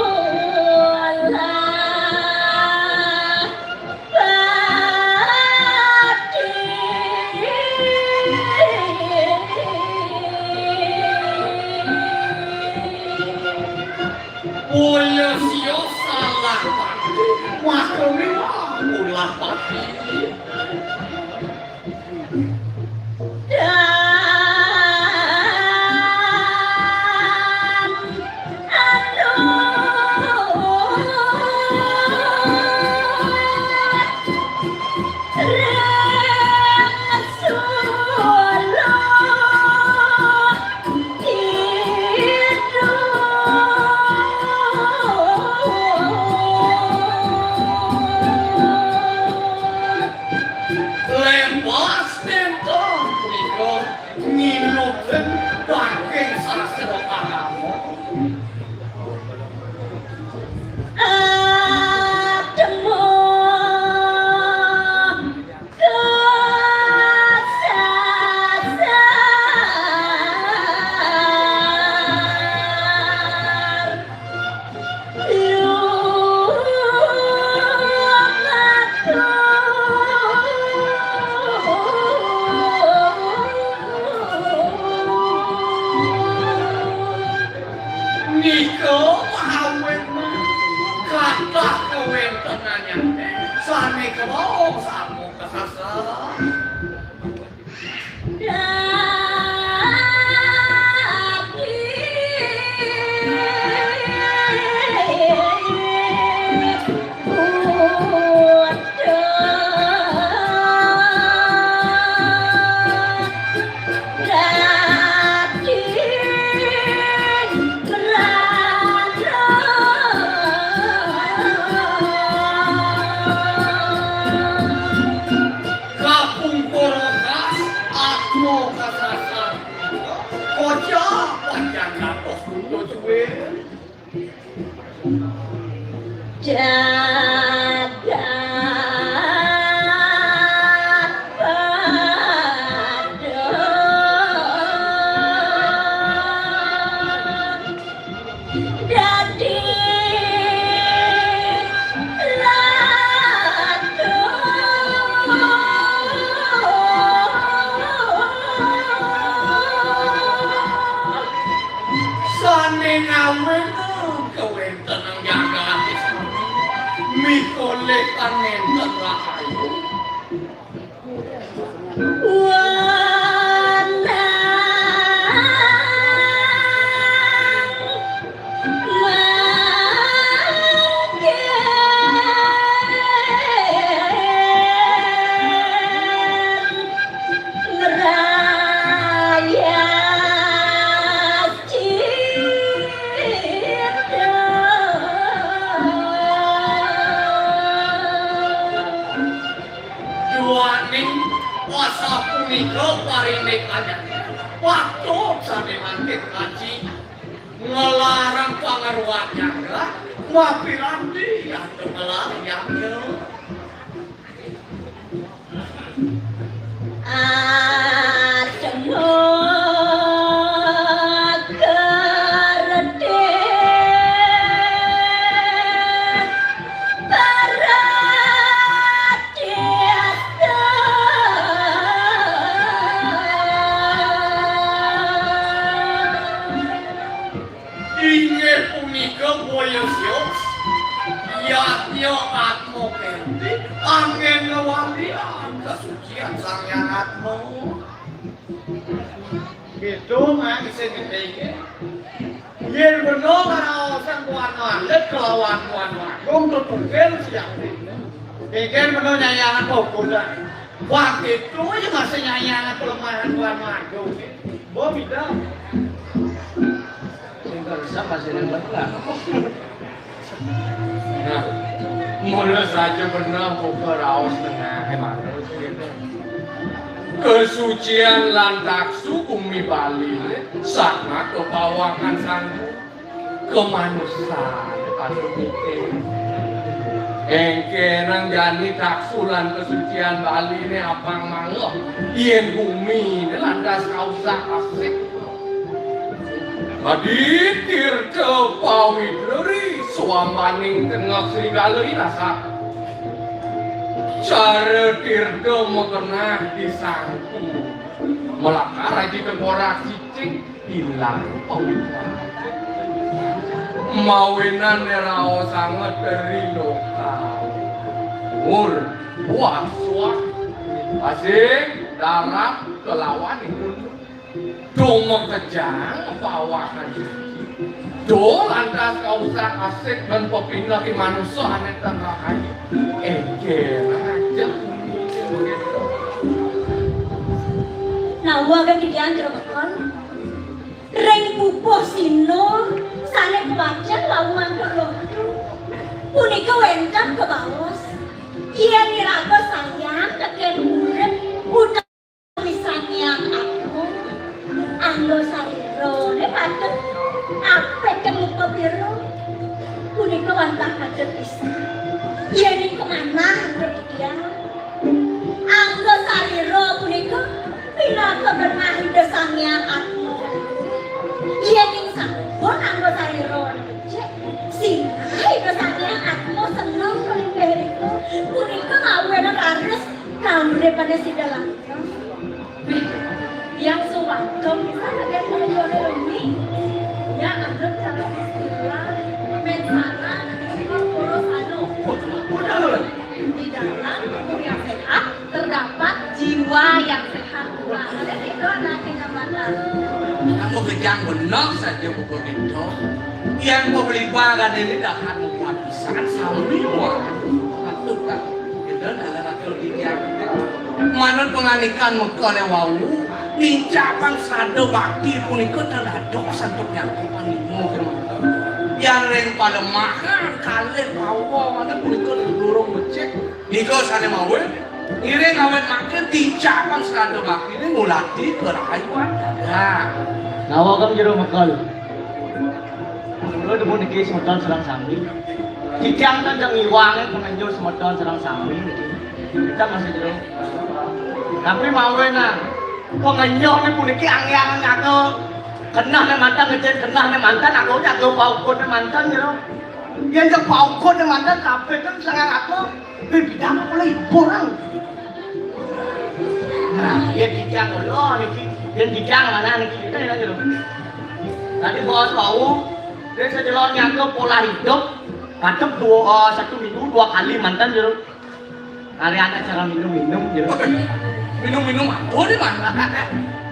Boya sia salah pati, maka mémang ulah pati. Dan Lembas nénten punika nginutin daging sastra agama. Atma kasasar. Nika awit kathah kawéntenannyané sané kabaos sama kasasar. Kapungkur rokas, atma kasasar. Kocap panjang dados kuda cuwir. Jagat pada. Dadi ladu. Sané ngawinang kawéntenan jagat Islam. Mikolih tan nénten rahayu. Melarang pangaruhannya, enggak? Mapiran dia tuh melarangnya. Inggih punika boya sios. Yadnya Atma Kerti, anggén ngewalian kasucian Sang Hyang Atma. Gitu, mang, sing gedé iki. Yén bener karaosan Tuan Mandhet kelawan Tuan Agung, tetunggal siap. Iki bener nyanyangan pokokan. Wah, itu aja masih nyanyangan pelemahan Tuan Agung. Mbok bida. Sing kersa masih nang tengah. Nah, mula saja bener buka raos tengah, manut gitu. Kesucian lan taksu bumi Bali, sangat kepawakan sanggu. Kemanusan, aduh, mikir. Engké nang jani taksu lan kesucian Bali né apang manggih. Yén bumi né lantas kausak asik. Adi tirta pawitra ri swambaning tengah serigala irasa. Cara tirta makenah di sangku. Melakar aji tengkorak cicing ilang pawitra. Mawinan né raos sanget ri loka. Mur, buah, suah. Asing, darat, kelawan, ikun. Dumakejang pawakan suci. Duh lantas kausak asik lan pepineh i manusa ané ten rahayu. Engkén aja. Nawa kang titiang Jero Bekon. Ring pupuh sina sané kawacén wau mantuk luhur. Punika wénten kabaos. Yén iraga sayang tekén urip utawi Sang Hyang Agung, angga sarirané patut apik muka pira. Punika wantah patut pisan. Yéning kamanah anggé titiang, angga sarira punika pinaka genah Ida Sang Hyang Atma. Yéning sampun angga sarira becik, sinah Ida Sang Hyang Atma seneng kalinggih rika. Punika ngawénang raris kauripané sida langgeng. Yang suwagem pisan agen kaliwat wengi. Ya, anut cara istilah mensana, purus anu. Di dalam tubuh yang sehat terdapat jiwa yang sehat pula. Ada itu anak yang gambaran. Kamu kejang benar saja buku itu. Yang pembeli barang ini dah anu pisan sami wah. Atuh, Kak. Kita dalam atuh di dia. Manut pangandikan maka oleh wau, nincapang sada bakti punika ten dados antuk nyangkupan lima kemawon. Yan ring palemahan kalih pawa manut punika durung becik. Nika sané mawon, ngiring awet mangkin tincapang sada baktiné ngulati karahayuan. Nah. Nawa kang Jero Bekon. Kula dumun niki semeton sareng sami. Titiang ten ngiwangin pangenjur semeton sareng sami niki. Kita masih jero. Tapi mawon nah, pangenjurné puniki angyangan aku. Kenah né mantan ngecen, kenah né mantan aku, aku paukun né mantan jero. Yén cek paukun né mantan kabéh kan sangang aku. Bidang aku libur. Nah, yén titiang kula niki, yén titiang manah niki kita ya jero. Tadi bos wau, dia sejelon nyangka pola hidup, ngadep dua, eh, satu minggu dua kali mantan jero. Kali ada cara minum-minum jero. Minum-minum apa di mana?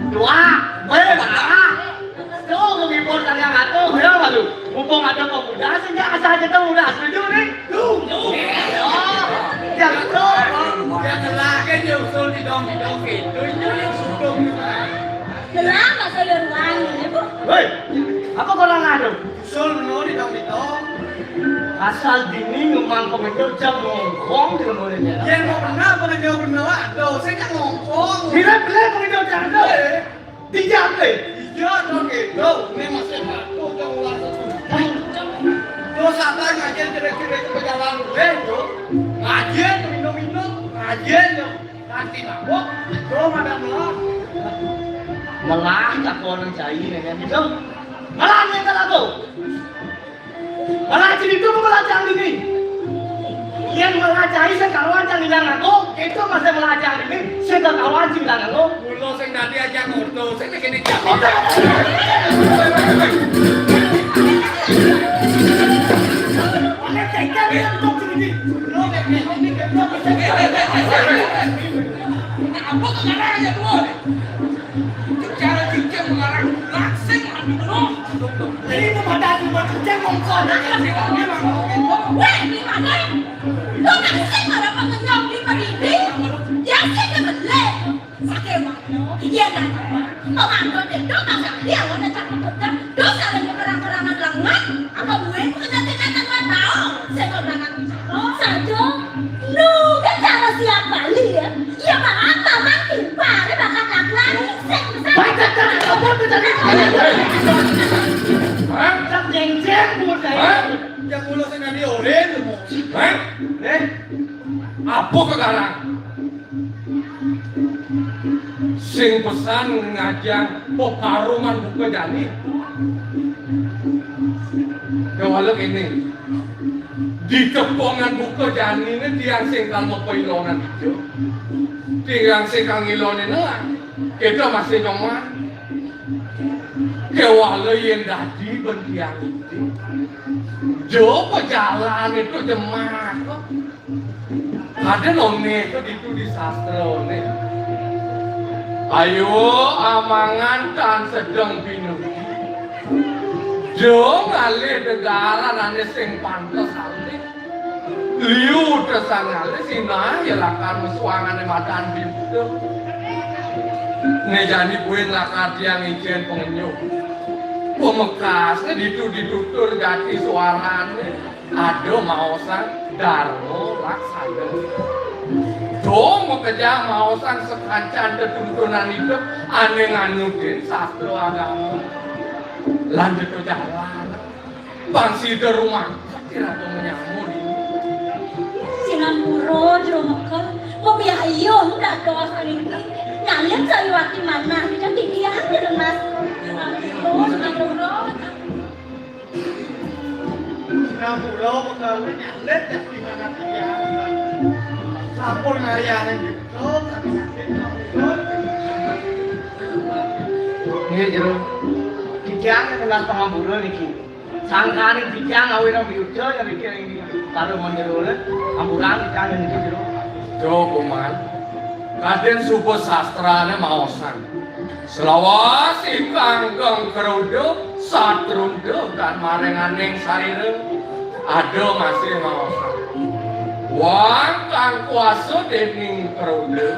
Dua, weh, mana? Tuh, menghibur kalian atuh, ya, waduh. Mumpung ada pemuda, sehingga asal kita udah setuju nih. Tuh, tuh. Oh, ya betul. Ya, telah kan dia usul di dong, di dong gitu. Ini yang sudah. Telah, masa yang lain, ya, Bu? Hei, apa kurang ada? Usul dulu di dong, di dong. Asal dini ngumang pemikir jam ngongkong di rumahnya. Ya, nggak pernah, pernah jauh bener, aduh, saya nggak ngongkong. Bila-bila pemikir jam tuh. Eh. Tiga, eh. Iya, dong, gitu. Ini masih satu, jam ulang. Melah tak kau nang cai dengan itu. Melah ni tak lagu. Melah cerita pun melah cang ini. Yang melah cai sekawan cang hilang aku, itu masih melah cang ini, sekawan cang hilang aku. Mula sing dadi ajang ngono, sing kene jawab. Oleh tekan yang kok ini. Apa kau ngarang aja tuh? Cara cincin mengarang langsing anu no. Ini tuh pada aku mau cincin mongkol. Weh, ini mana? Lo kasih para pengenyong di pendidik. Ya sih kebelet. Sakit mano? Iya kan? Pengantin itu masa dia mau datang ke kota. Dosa dan keperang-perangan lengan. Apa gue mau kena tindakan buat tahu? Saya kau berangkat bicara. Saja. Nu, kan cara siap Bali ya. Ya apa-apa, makin pada bakat laki-laki. Sing, sing. Bakat laki-laki, apa bedanya? Hah? Cak jeng-jeng, Bu, saya. Hah? Ya kula sing nanti orin. Hah? Eh? Apa kekarang? Sing pesan ngajang pekaruman buka jani. Kewala kene. Di tepongan buka jani ne tiang sing kal mapailonan ijo. Tiang sing kal ngilone ne. Kita masih nyoman. Kewala yen dadi ben tiang iti. Jo pejalan itu jemak kok. Ada none itu ditu di sastra ne. Ayo amangan tan sedeng pinuki. Jo ngalih degaran ane sing pantes alih. Liu tesan ngalih sinah ya lakar mesuangane madan bibuda. Ne jani buin lakar tiang ijen pengenyuh. Pemekasne ditu ditutur gati suarane. Ada maosang dharma laksana. Dong makejang maosang sakancan tetuntunan idup ane nganutin sastra agama. Lanjut ke jalan. Bang sida rumah kira menyamur ini. Sinampura jero mekel, mabiayuh dados niki. Nalin sariwati manah, kita titiang di renas. Sinampura, sinampura. Sinampura pekara nyalet ya di mana dia. Sampun ngayane gitu. Nggih, jero. Titiang dengan pangambura niki. Sangkane titiang awira miyuda ya niki ing karo menjero. Ampura titiang niki jero. Jo, Koman. Kadin suba sastrane maosan. Selawase kangkang kroda, satrunda kan maringaning sarira. Ada masih maosan. Wang kang kuasa dening kroda.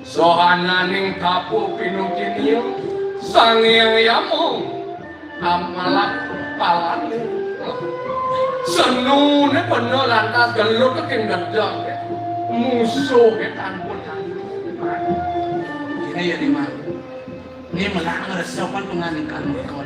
Sohananing tapu pinukinia, Sang Hyang Yama. Amalak palane. Senune bener lantas gelut king gedeg. Musuhe tanpa tanding. Ini ya, Diman. Ini menang resepan penganikan bekal.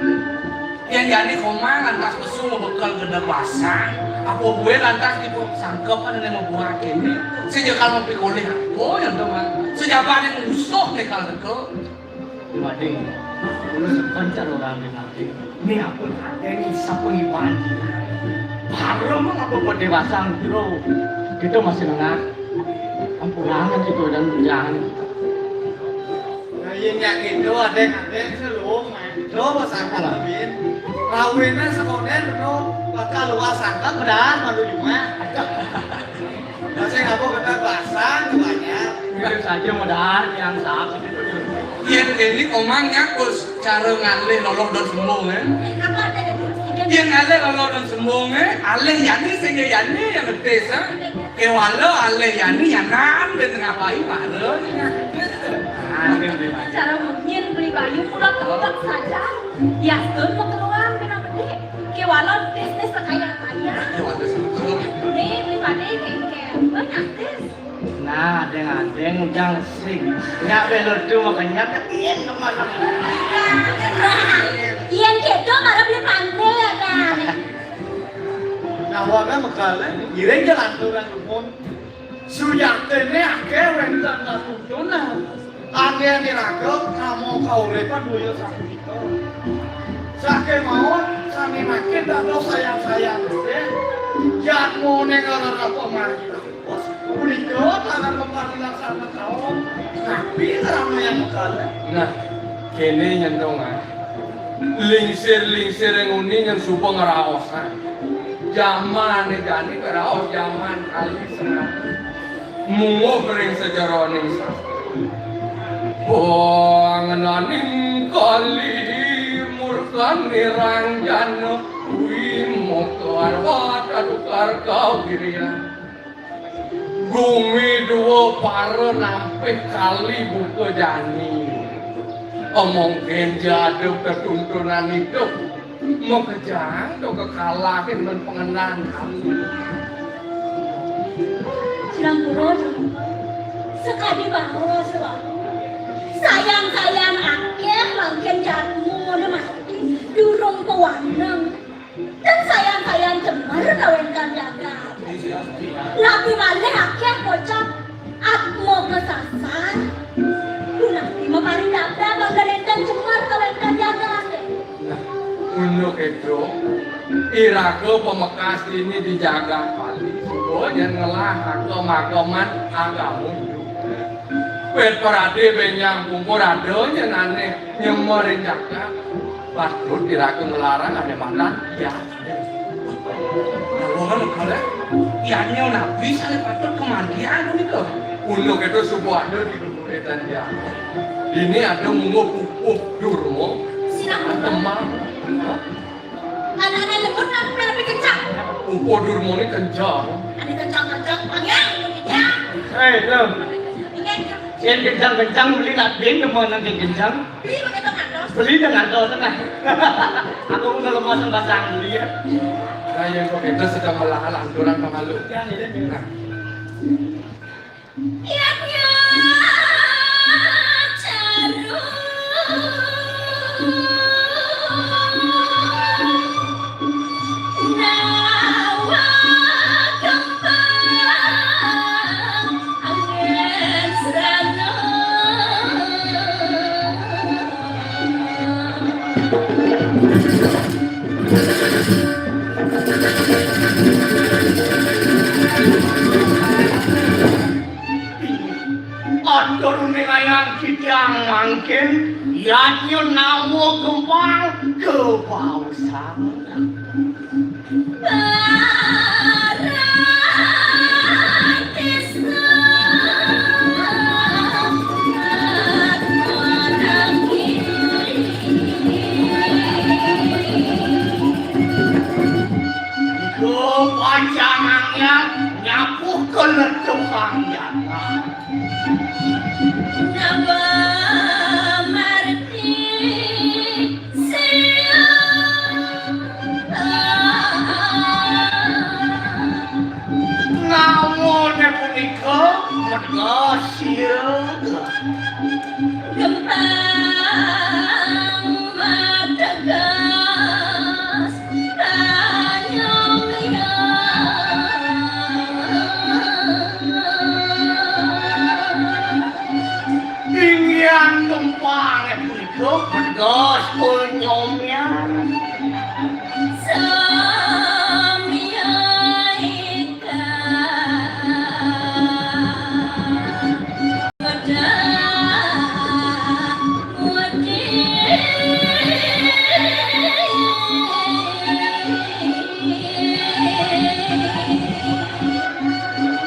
Yang jadi Komang lantas pesu bekel gede pasang. Apa gue lantas di sangkepan ini membuat ini. Sejak kalau pikolih apa yang teman. Sejak pada musuh nih kalau dekel. Wading, kula sepencar orang di nanti. Ini aku tadi sapa iwan. Baru mengapa pada pasang bro. Kita masih nengah. Ampurangan kita dan jangan. Nah, iya nyak gitu, adek-adek sih lu main. Lo pasang kawin. Kawinnya sekolah lo bakal luas angkat bedah malu cuma. Masih ngapa kita pasang banyak. Itu saja modal yang sahab. Yen ini Komang nyakus cara ngalih loloh dan sembung, eh. Yen ngalih loloh dan sembung, eh, alih yani sing yani yang ngetis, eh. Kewala alih yani yanan ben ngapain mara. Cara munyin beli bayu pula tempat saja. Yastun mau keluar kena pedik. Kewala tis tis sekaya kaya. Nih beli badik kengkeng. Banyak tis. Nah, adeng-adeng ujang sing. Nyak belur tu makanya tekin kemana. Iya gitu, malah beli pantai ya kan. Nah, warna mekal, eh. Giring jalan tu kan umum. Sujatiné akéh wénten katuntunan. Anggén iraga nama kauripan boya sapunika. Sakémaon sané mangkin dados sayang-sayang gedé, yatmuné ngrerep pamanggihan. Punika tanah tempat dilaksanakan. Napi ngramayang kalih. Nah, kéné nyentong ah. Lingsir-lingsir ing uni nyén suba ngraosan. Jamané jani ngraos jaman kalih sengati. Mungguh ring sajeroning sastra. Pangenaning kalih murkané ranjana kuwi moka arwah tadukar kawirian. Gumi dua para nampih kali buka jani. Omong kenja ada ketuntunan hidup. Makejang to kekalahin men pengenan kami. Jurampura, sakadi baos, Pak. Sayan-sayan akéh mangkin jadma mati durung pawaneng. Ten sayan-sayan jemer kawéntenan jagat. Napi malih akéh kocap atma kasasar. Punapi maparidabdab angga nénten jemer kawéntenan jagat. Nah, unduk itu, iraga pamekas dini di jagat Bali, suba nyén ngelah agama-agaman agama Hindu. Wit parade bénjang pungkur ada nyén ané nyemer ring jagat. Patut iraga nglarang ané madan ya. Lawan kalih, yadnya napi sané patut kamandian punika? Unduk itu suba ada di geguritan ya. Dini ada mungguh pupuh durma. Sinah. Temang. Anak-anak lembut napi, napi kencang? Pupuh durmané kencang. Ada kencang-kencang, panggil, kencang. Hei, Lem. Ingat, Kak. Yén kencang-kencang, beli nak bin, demen nang kencang. Beli pakai tong atos. Beli dengan tong tengah. Aku mau ngelepasin pasang beli ya. Nah, yang kok kita sedang melakukan aturan pemalu. Ya, ya, ya. Nah. Yadnya caru nawa kembang angin serana. Atur uning ayang kidang mangkin, yadnya nawa kembang kebaosan. Kepanjangannya nyapuh keletuhan nyata. Napa marti sia? Namune punika megas siaga. Gempang mategas. Inggihan gempangé punika pedas penyomyan.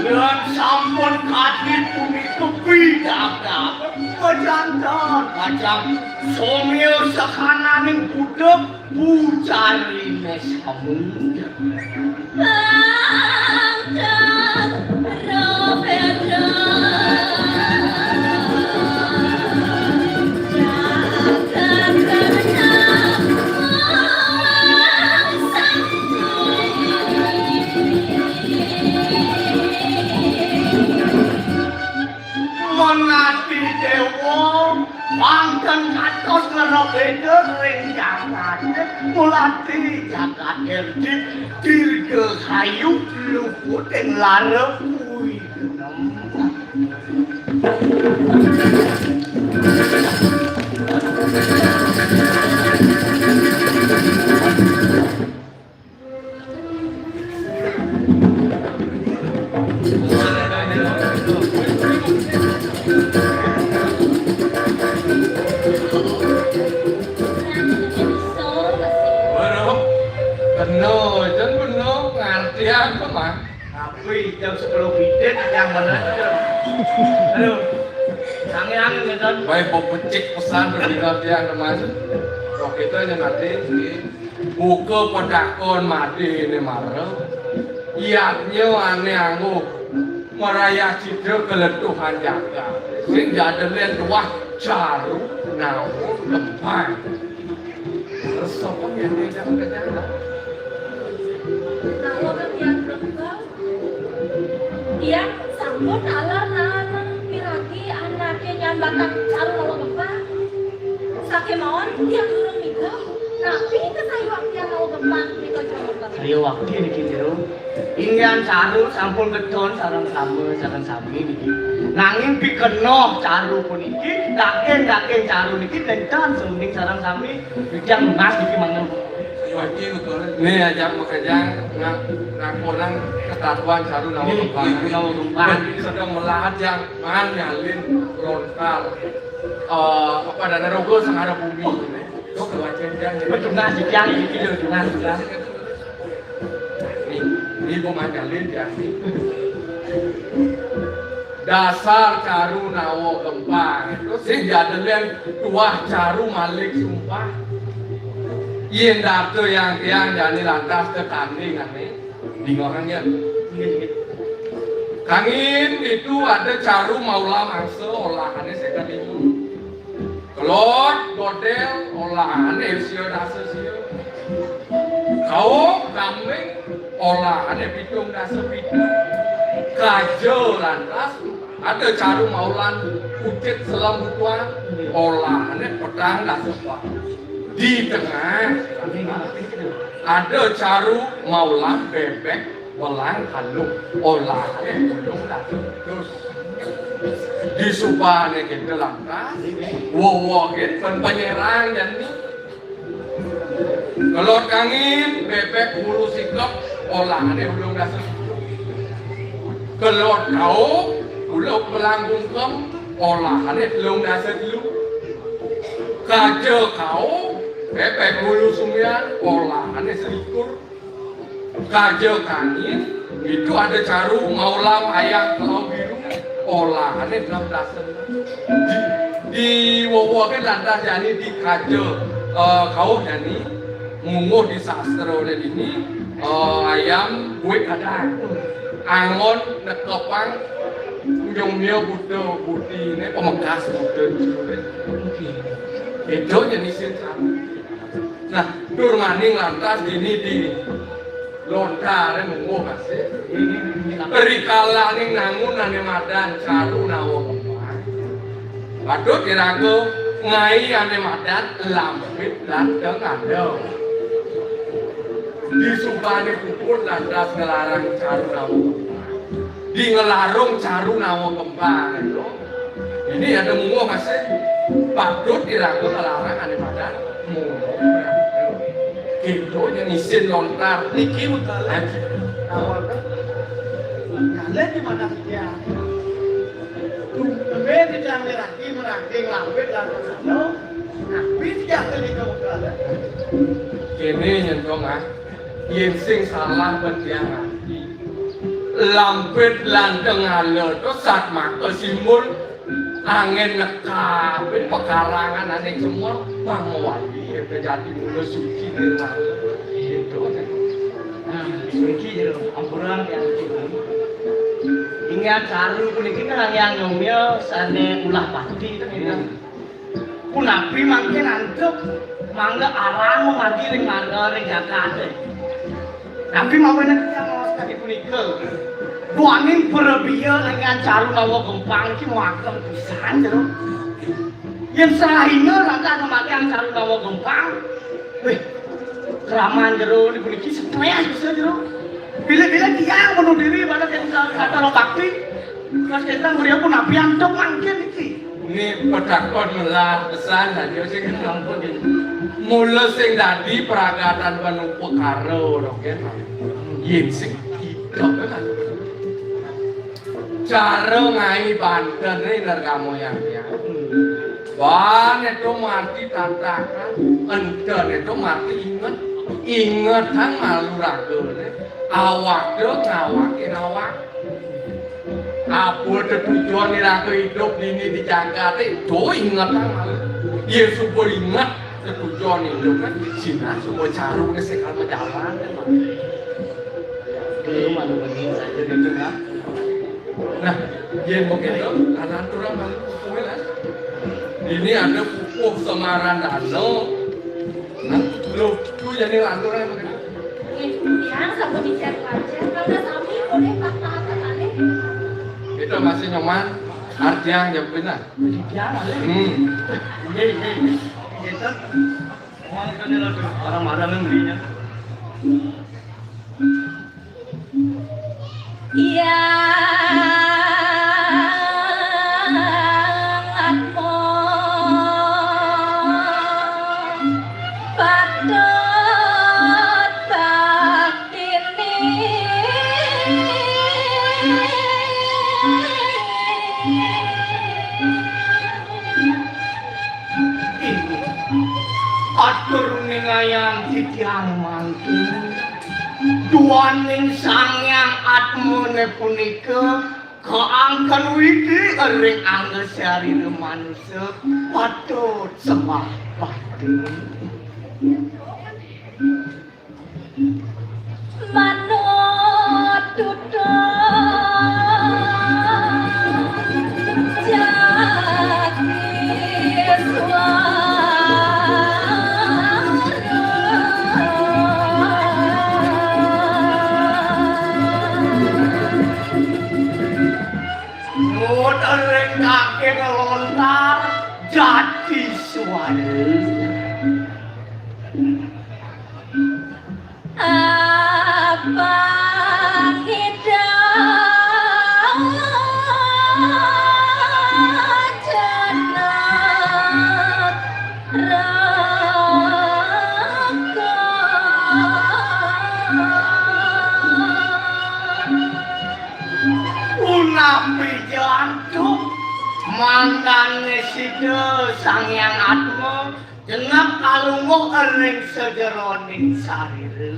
Yén sampun kadi punika pidabdab, pajanten pacang somya sakananing budak pucariné samundha. Menati dewa, mangken kados ngrereda ring jagat, mulati jagat erdip, dirgahayu, luput ing lara kuwi. Waduh, penuh, jan penuh, ngartian kok, Mas. Aku jam sepuluh bidit yang mana? Aduh, angin-angin, ngeten. Baik, mau pecik pesan berdina tiang, Mas. Kok kita aja nanti, buka pedakon mati ini marah. Iatnya aneh angguh. Maraya cita keletuhan jagat. Sing jadelen tuah caru nawa kempang. Terus sapa yang diajak ke jalan? Nawa kan tiang kempang. Tiang sampun alar naanang piragi anake nyambatang caru nawa kempang. Sakémaon tiang durung nida, napi kasayuang tiang nawa kempang nika jero kempang. Saya wakti niki jero. Inggihan caru sampun gedhon sareng sami, sareng sami niki. Nanging pikenoh caru puniki, daging-daging caru niki nénten suning sareng sami. Bidang emas niki mangga. Ini ajak makejang, nga-, ngakonang ketatuan caru nawa kempang. Nggih, nawa kempang. Sedang melahat yang man nyalin lontar. Eh, apa dana rogo sangara bumi. Kok kewajiban. Betul, nah, siang ini, betul, nah, betul. Nih, nih, gua majalin ya, nih. Dasar caru nawa kempang. Terus sing jadelen tuah caru malik sumpah. Yén data yang tiang jani lantas tekanding, ane. Bingung kan, ya? Kangin itu ada caru maula mangsa olahane sekat itu. Kelod, godel, olahane sia dasa sia. Kaum kambing, olahane pitung dasa pitu. Kaja lantas, ada caru maulan, ucit selam butuan, olahane petang dasa pat. Di tengah, ada caru maulan bebek, belang kalung, olahane ulung dasa wedhus. Di subane kita lantas, wowoke pen penyerang jani. Kelod kangin, bebek bulu sikep, olahane ulung dasa. Kelod kau, uluk belang bungkem, olahane telung dasa telu. Kaja kau, bebek bulu sumian, olahane selikur. Kaja kangin, itu ada caru maulam ayam kalau biru, olahane enam belas. Di, di wowoke lantas jani di kaja, eh, kauh jani, mungguh di sastra dini, eh, ayam buik kadang. Angon nekepang, ujung mia buta butine pemekas buta. Itu jani sin caru. Nah, tur maning lantas dini di lontare mungguh masih. Rikalaning nangun ane madan caru nawa kempang. Patut iraga ngai ane madan lampit lan tenganda. Di subane puput lantas ngelarang caru nawa kempang. Di ngelarung caru nawa kempang, lho. Ini ada mungguh masih. Patut iraga ngelarang ane madan mungguh. Gitu, yang isin lontar. Niki wekdal. Awal kan. Kalian di mana dia? Tumben kita meraki, meraki, ngawit, lan kesana. Tapi tidak ada di wekdal. Kene nyentong, ah. Yen sing salah ben tiang ati. Lampit lan tengala to satmaka simbol angin nekapin pekarangan aning semua pangwali ya jati mula suci nirmala. Gitu. Nah, niki jero ampura tiang ati. Ingat caru puniki kan yang nyomya sane ulah pati to gitu. Punapi mangkin antuk mangga arang mamargi ring marga ring jagate. Napi mawinan tiyang maos kadi punika? Duaning prabéa ingkang caru nawa gempang iki ageng pisan, jero. Yén sahina lantas mamargiang caru nawa gempang, wih, kraman jero puniki stres bisa, jero. Bilih-bilih tiyang bunuh diri pada tiyang kata bakti. Mas kita nguriya punapi antuk mangkin iki. Ini petakon melah pesan aja sing ampun. Mula sing dadi pragatan panupakara, lho, kan. Yen sing idup, kan. Cara ngai banten ini nerkamu yang ya. Ban itu mati tantangan, enten itu mati inget, inget kan malu ragane, awak do ngawake awak. Apa tetujuan ira idup dini di jagate, do inget kan malu. Yen suba inget tetujuan idup kan, sinah suba caru ke sekal majalan kan. Belum ada begini saja gitu kan. Nah, yen begitu, anak turun malu kukuh lah. Ini ada kukuh semaran dano. Nah, lu tuh jadi lantur ya begitu. Yang sama bicara aja, karena sami boleh patah-patah. Kita masih nyoman, artinya jawab benar. Iya, hmm. Iya, iya, iya. Gitu. Orang marah memberinya. Yang Atma patut baktini. Atur ningayang titiang mangkin. Duaning Sang Hyang Atmane punika kaangken widi ring angga sarira manusa patut sembah bakti. Manut tutur jati suara. Mut ring kaki ngelontar jati suara. Abang Ida Jenak Raga. Punapi jantuk mangkane sida Sang Hyang Atma Jenak kalungguh ring sajeroning sarira.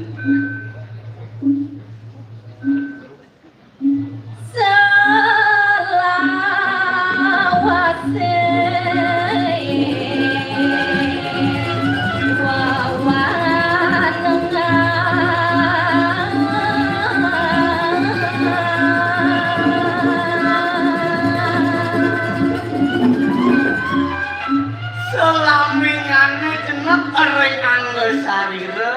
Selawase wawanengan. Selamingane Jenak ring angga sarira,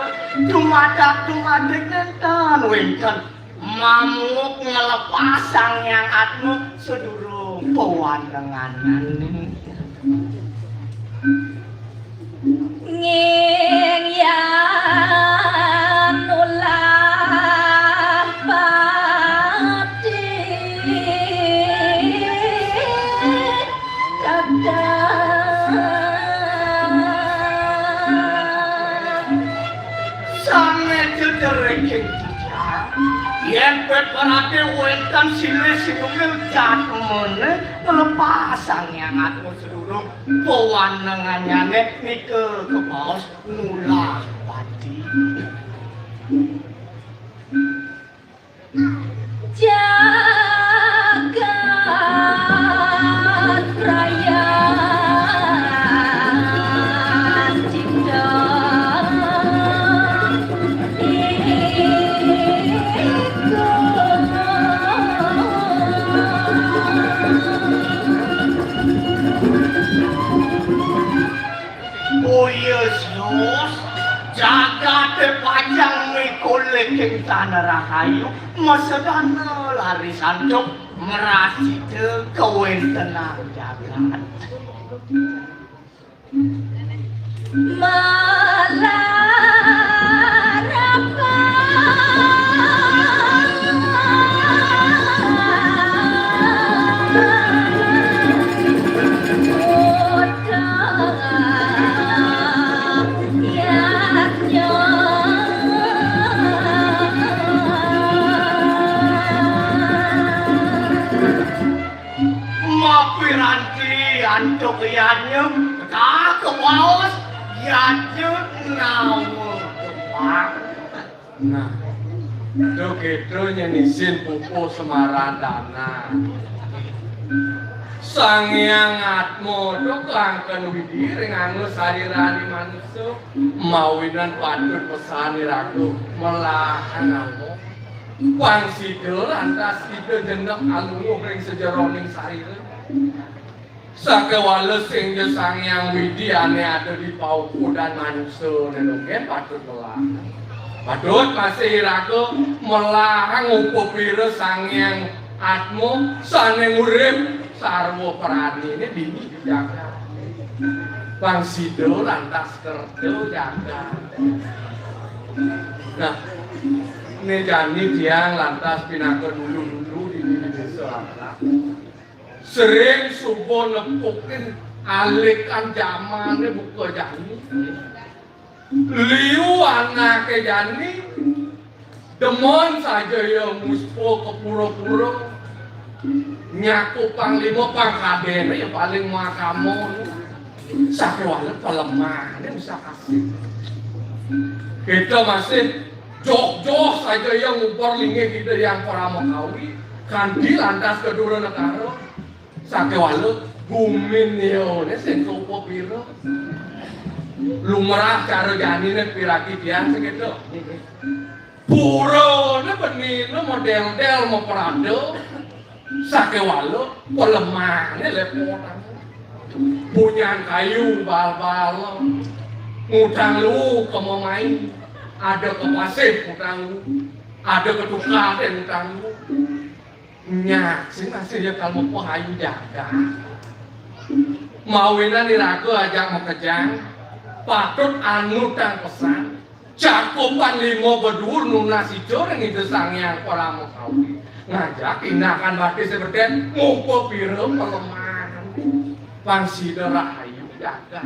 dumadak-dumadik nenten wenten mamuk nglepas Sang Hyang Atma sedurung pawanenganane. Nging yan ulah pati. Sane cedere yen pet perhati wenten silih sinunggil jatmene nglepas Sang Hyang Atma sedurung pawanenganyane nika kebaos nulah pati. Jagat Raya Cipta Iku. Boya sios, jagate pacang mikul ing tanah rahayu, masedana lari santuk, merasida kawentenan jagat. Malarapan. Nah, do keto nyenisin pupuh semaradana. Sang Hyang Atma do kangken Widi ring anu sarirane manusa, mawinan patut pesan iraga melahang amo. Pang sida lantas ida jenek aluluh ring sajeroning sarira. Sakewala sing ja Sang Hyang Widi ane ada di paukudan manusa ne donggen patut melahang. Patut masih iraga melahang upapira Sang Hyang Atma sane ngurip sarwa pranine dini di jagat. Pang sida lantas kerta jagat. Nah, ne jani tiang lantas pinaka dulu-dulu di, di desa Langkat. Sering suba nepukin alikan jamane buka jani. Liu anake jani demen saja ya muspa ka pura-pura. Nyaku panglima pangkadene ya paling makamo. Sakewala pelemahne bisa kasih. Kita masih joh-joh saja ya ngubar linggih kita yang Parama Kawi, kanti lantas ke Dura Negara. Sakewala gumin ya ne sing upapira. Lumrah cara janine piragi tiang segitu. Purane benine model-model maprada, sakewala pelemahne lepotan. Punyan kayu bal-bal, ngutang lu ke mamai, ada ke pasih ngutang lu, ada ke tukar deh ngutang lu. Nyak sing masih ya kalau mau ayu jaga. Mawinan iraga ajak makejang, patut anutang pesan. Cakupan lima bedur nunas ijo ring Ida Sang Hyang Parama Kawi. Ngajak tindakan bakti sebeten ngupa pira pelemahan. Pang sida rahayu jagat.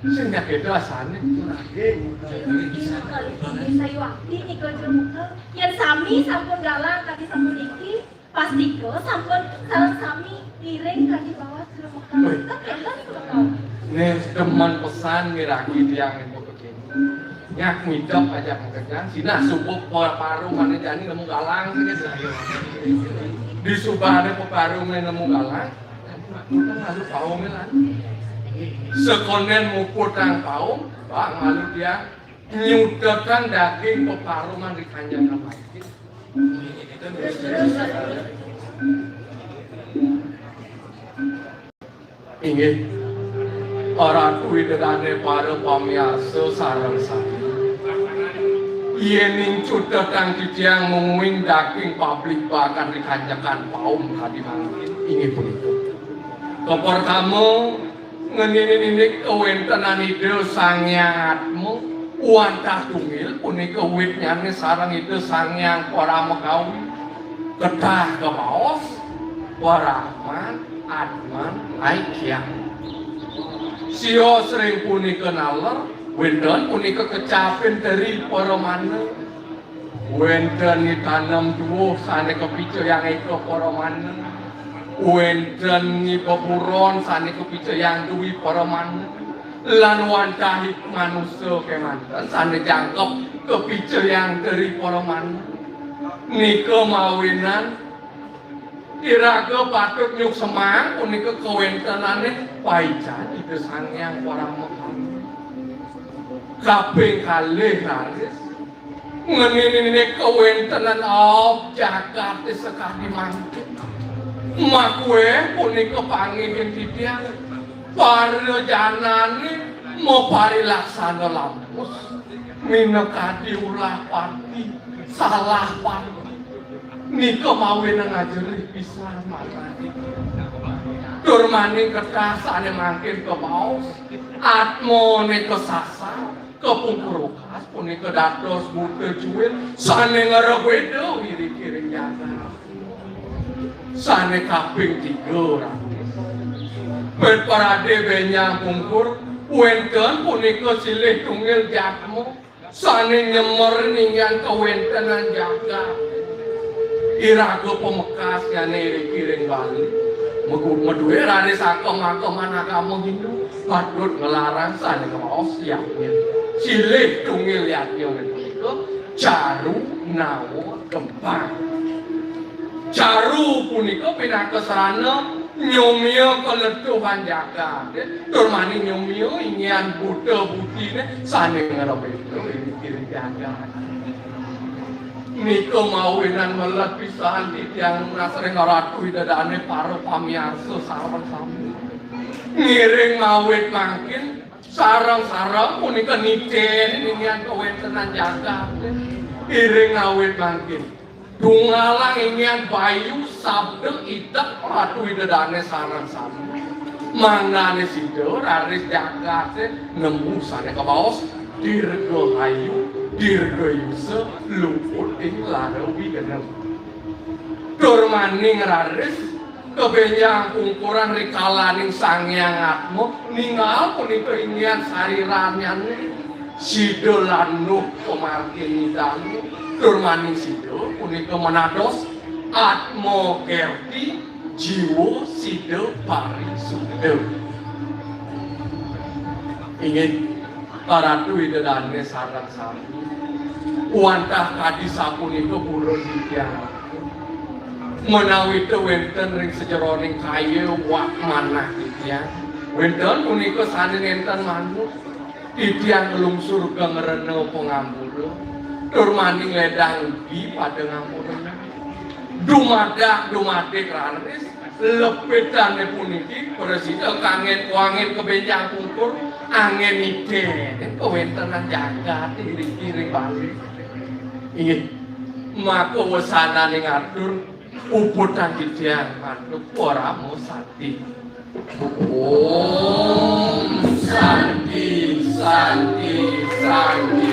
Sing jaga itu asane. Nggih. Sayuwakti nika Jero Muka. Yen sami sampun galang kadi sampun iki, pastika sampun sareng sami ngiring kadi bawah Jero Muka. Wih. Kan kenten, Jero Muka? Nih, demen pesan miragi tiang ento kekini. Nyak midep aja makejang, sinah subuh pa-, paru mana jani nemu galang gitu. Di subane peparu nemu galang, lalu paung lan. Sekonden muputang paung, bang lalu dia nyutetang daging peparuman di kanjeng. Inggih. Ratu Ida Dane para pamiarsa sareng sami. Yening cutetang titiang mungguing daging pablik bakan di kanjekan paum kadi mangkin. Inggih punika. Kapertama, ngeninin indik kawentenan Ida Sang Hyang Atma, wantah tunggil punika witnyane sareng Ida Sang Hyang Parama Kawi. Ketah kabaos, Paraman, Atman, Aikyang. Sios ring punika naler, wenten punika kecapin teri paramana. Wenten nitanem duwuh sane kapicayang eka paramana. Wenten nibeburon sane kapicayang duwi paramana. Lan wantah manusa kemanten sane jangkep kapicayang teri paramana. Nika mawinan iraga patut nyuksemang punika kawentenane paican Ida Sang Hyang Parama Kawi. Kaping kalih raris, ngeninin kawentenan aob jagate sakadi mangkin. Makue punika panggihin titiang, para janane maparilaksana lampus, minakadi ulah pati, salah pati. Nika mawinan ajerih pisan manah. Tur maning ketah sane mangkin kabaos, atmane kasasar, kapungkur wekas punika dados buta cuil, sane ngrebeda wiri-kiring jagat. Sane kaping tiga, raris. Ped parade benjang pungkur, wenten punika silih tunggil jatma, sane nyemer ninggian kawentenan jagat. Iraga pamekasnyane ring kiring Bali. Megu-, medue raris akem-akeman agama Hindu, patut nglarang sane kabaos yatnya. Silih tunggil yatnya punika Caru nawa kembang. Caru punika pinaka sarana nyomia kaletuhan jagat, tur mani nyomia inggihan buta butine sane ngremeda ring, ring jagat. Nika mawinan melet pisan titiang nunas ring Ratu Ida Dane para pamiarsa sareng sami. Ngiring ngawit mangkin, sareng-sareng punika niteni inggihan kawentenan jagat. Ngiring ngawit mangkin, tunggalang inggihan bayu sabda idep Ratu Ida Dane sareng sami. Mangdane sida raris jagate nemu sane kabaos dirgahayu, dirgayusa, luput ing lara wigenep. Tur maning raris kabenjang pungkuran rikalaning Sang Hyang Atma, ningal punika inggihan sarirannyane sida landuh pamargin idane, tur maning sida punika manados Atma Kerti, jiwa sida parisuda. Inggih, Ratu Ida Dane sareng sami. Wantah kadi sapunika purun titiang. Menawi ta wenten ring sajeroning kaya wak manah titiang, wenten punika sane nenten manut, titiang nglungsur geng rena pangampura, tur maning ledang ugi pada ngampura. Dumadak dumadik raris, lepitane puniki prasida kanggen kuangin kabenjang pungkur, anggen niteni kawentenan jagat ring, ring Bali. Inggih, maka wesananing atur, puputang titiang mantuk Parama Santi. Om Santi, Santi, Santi.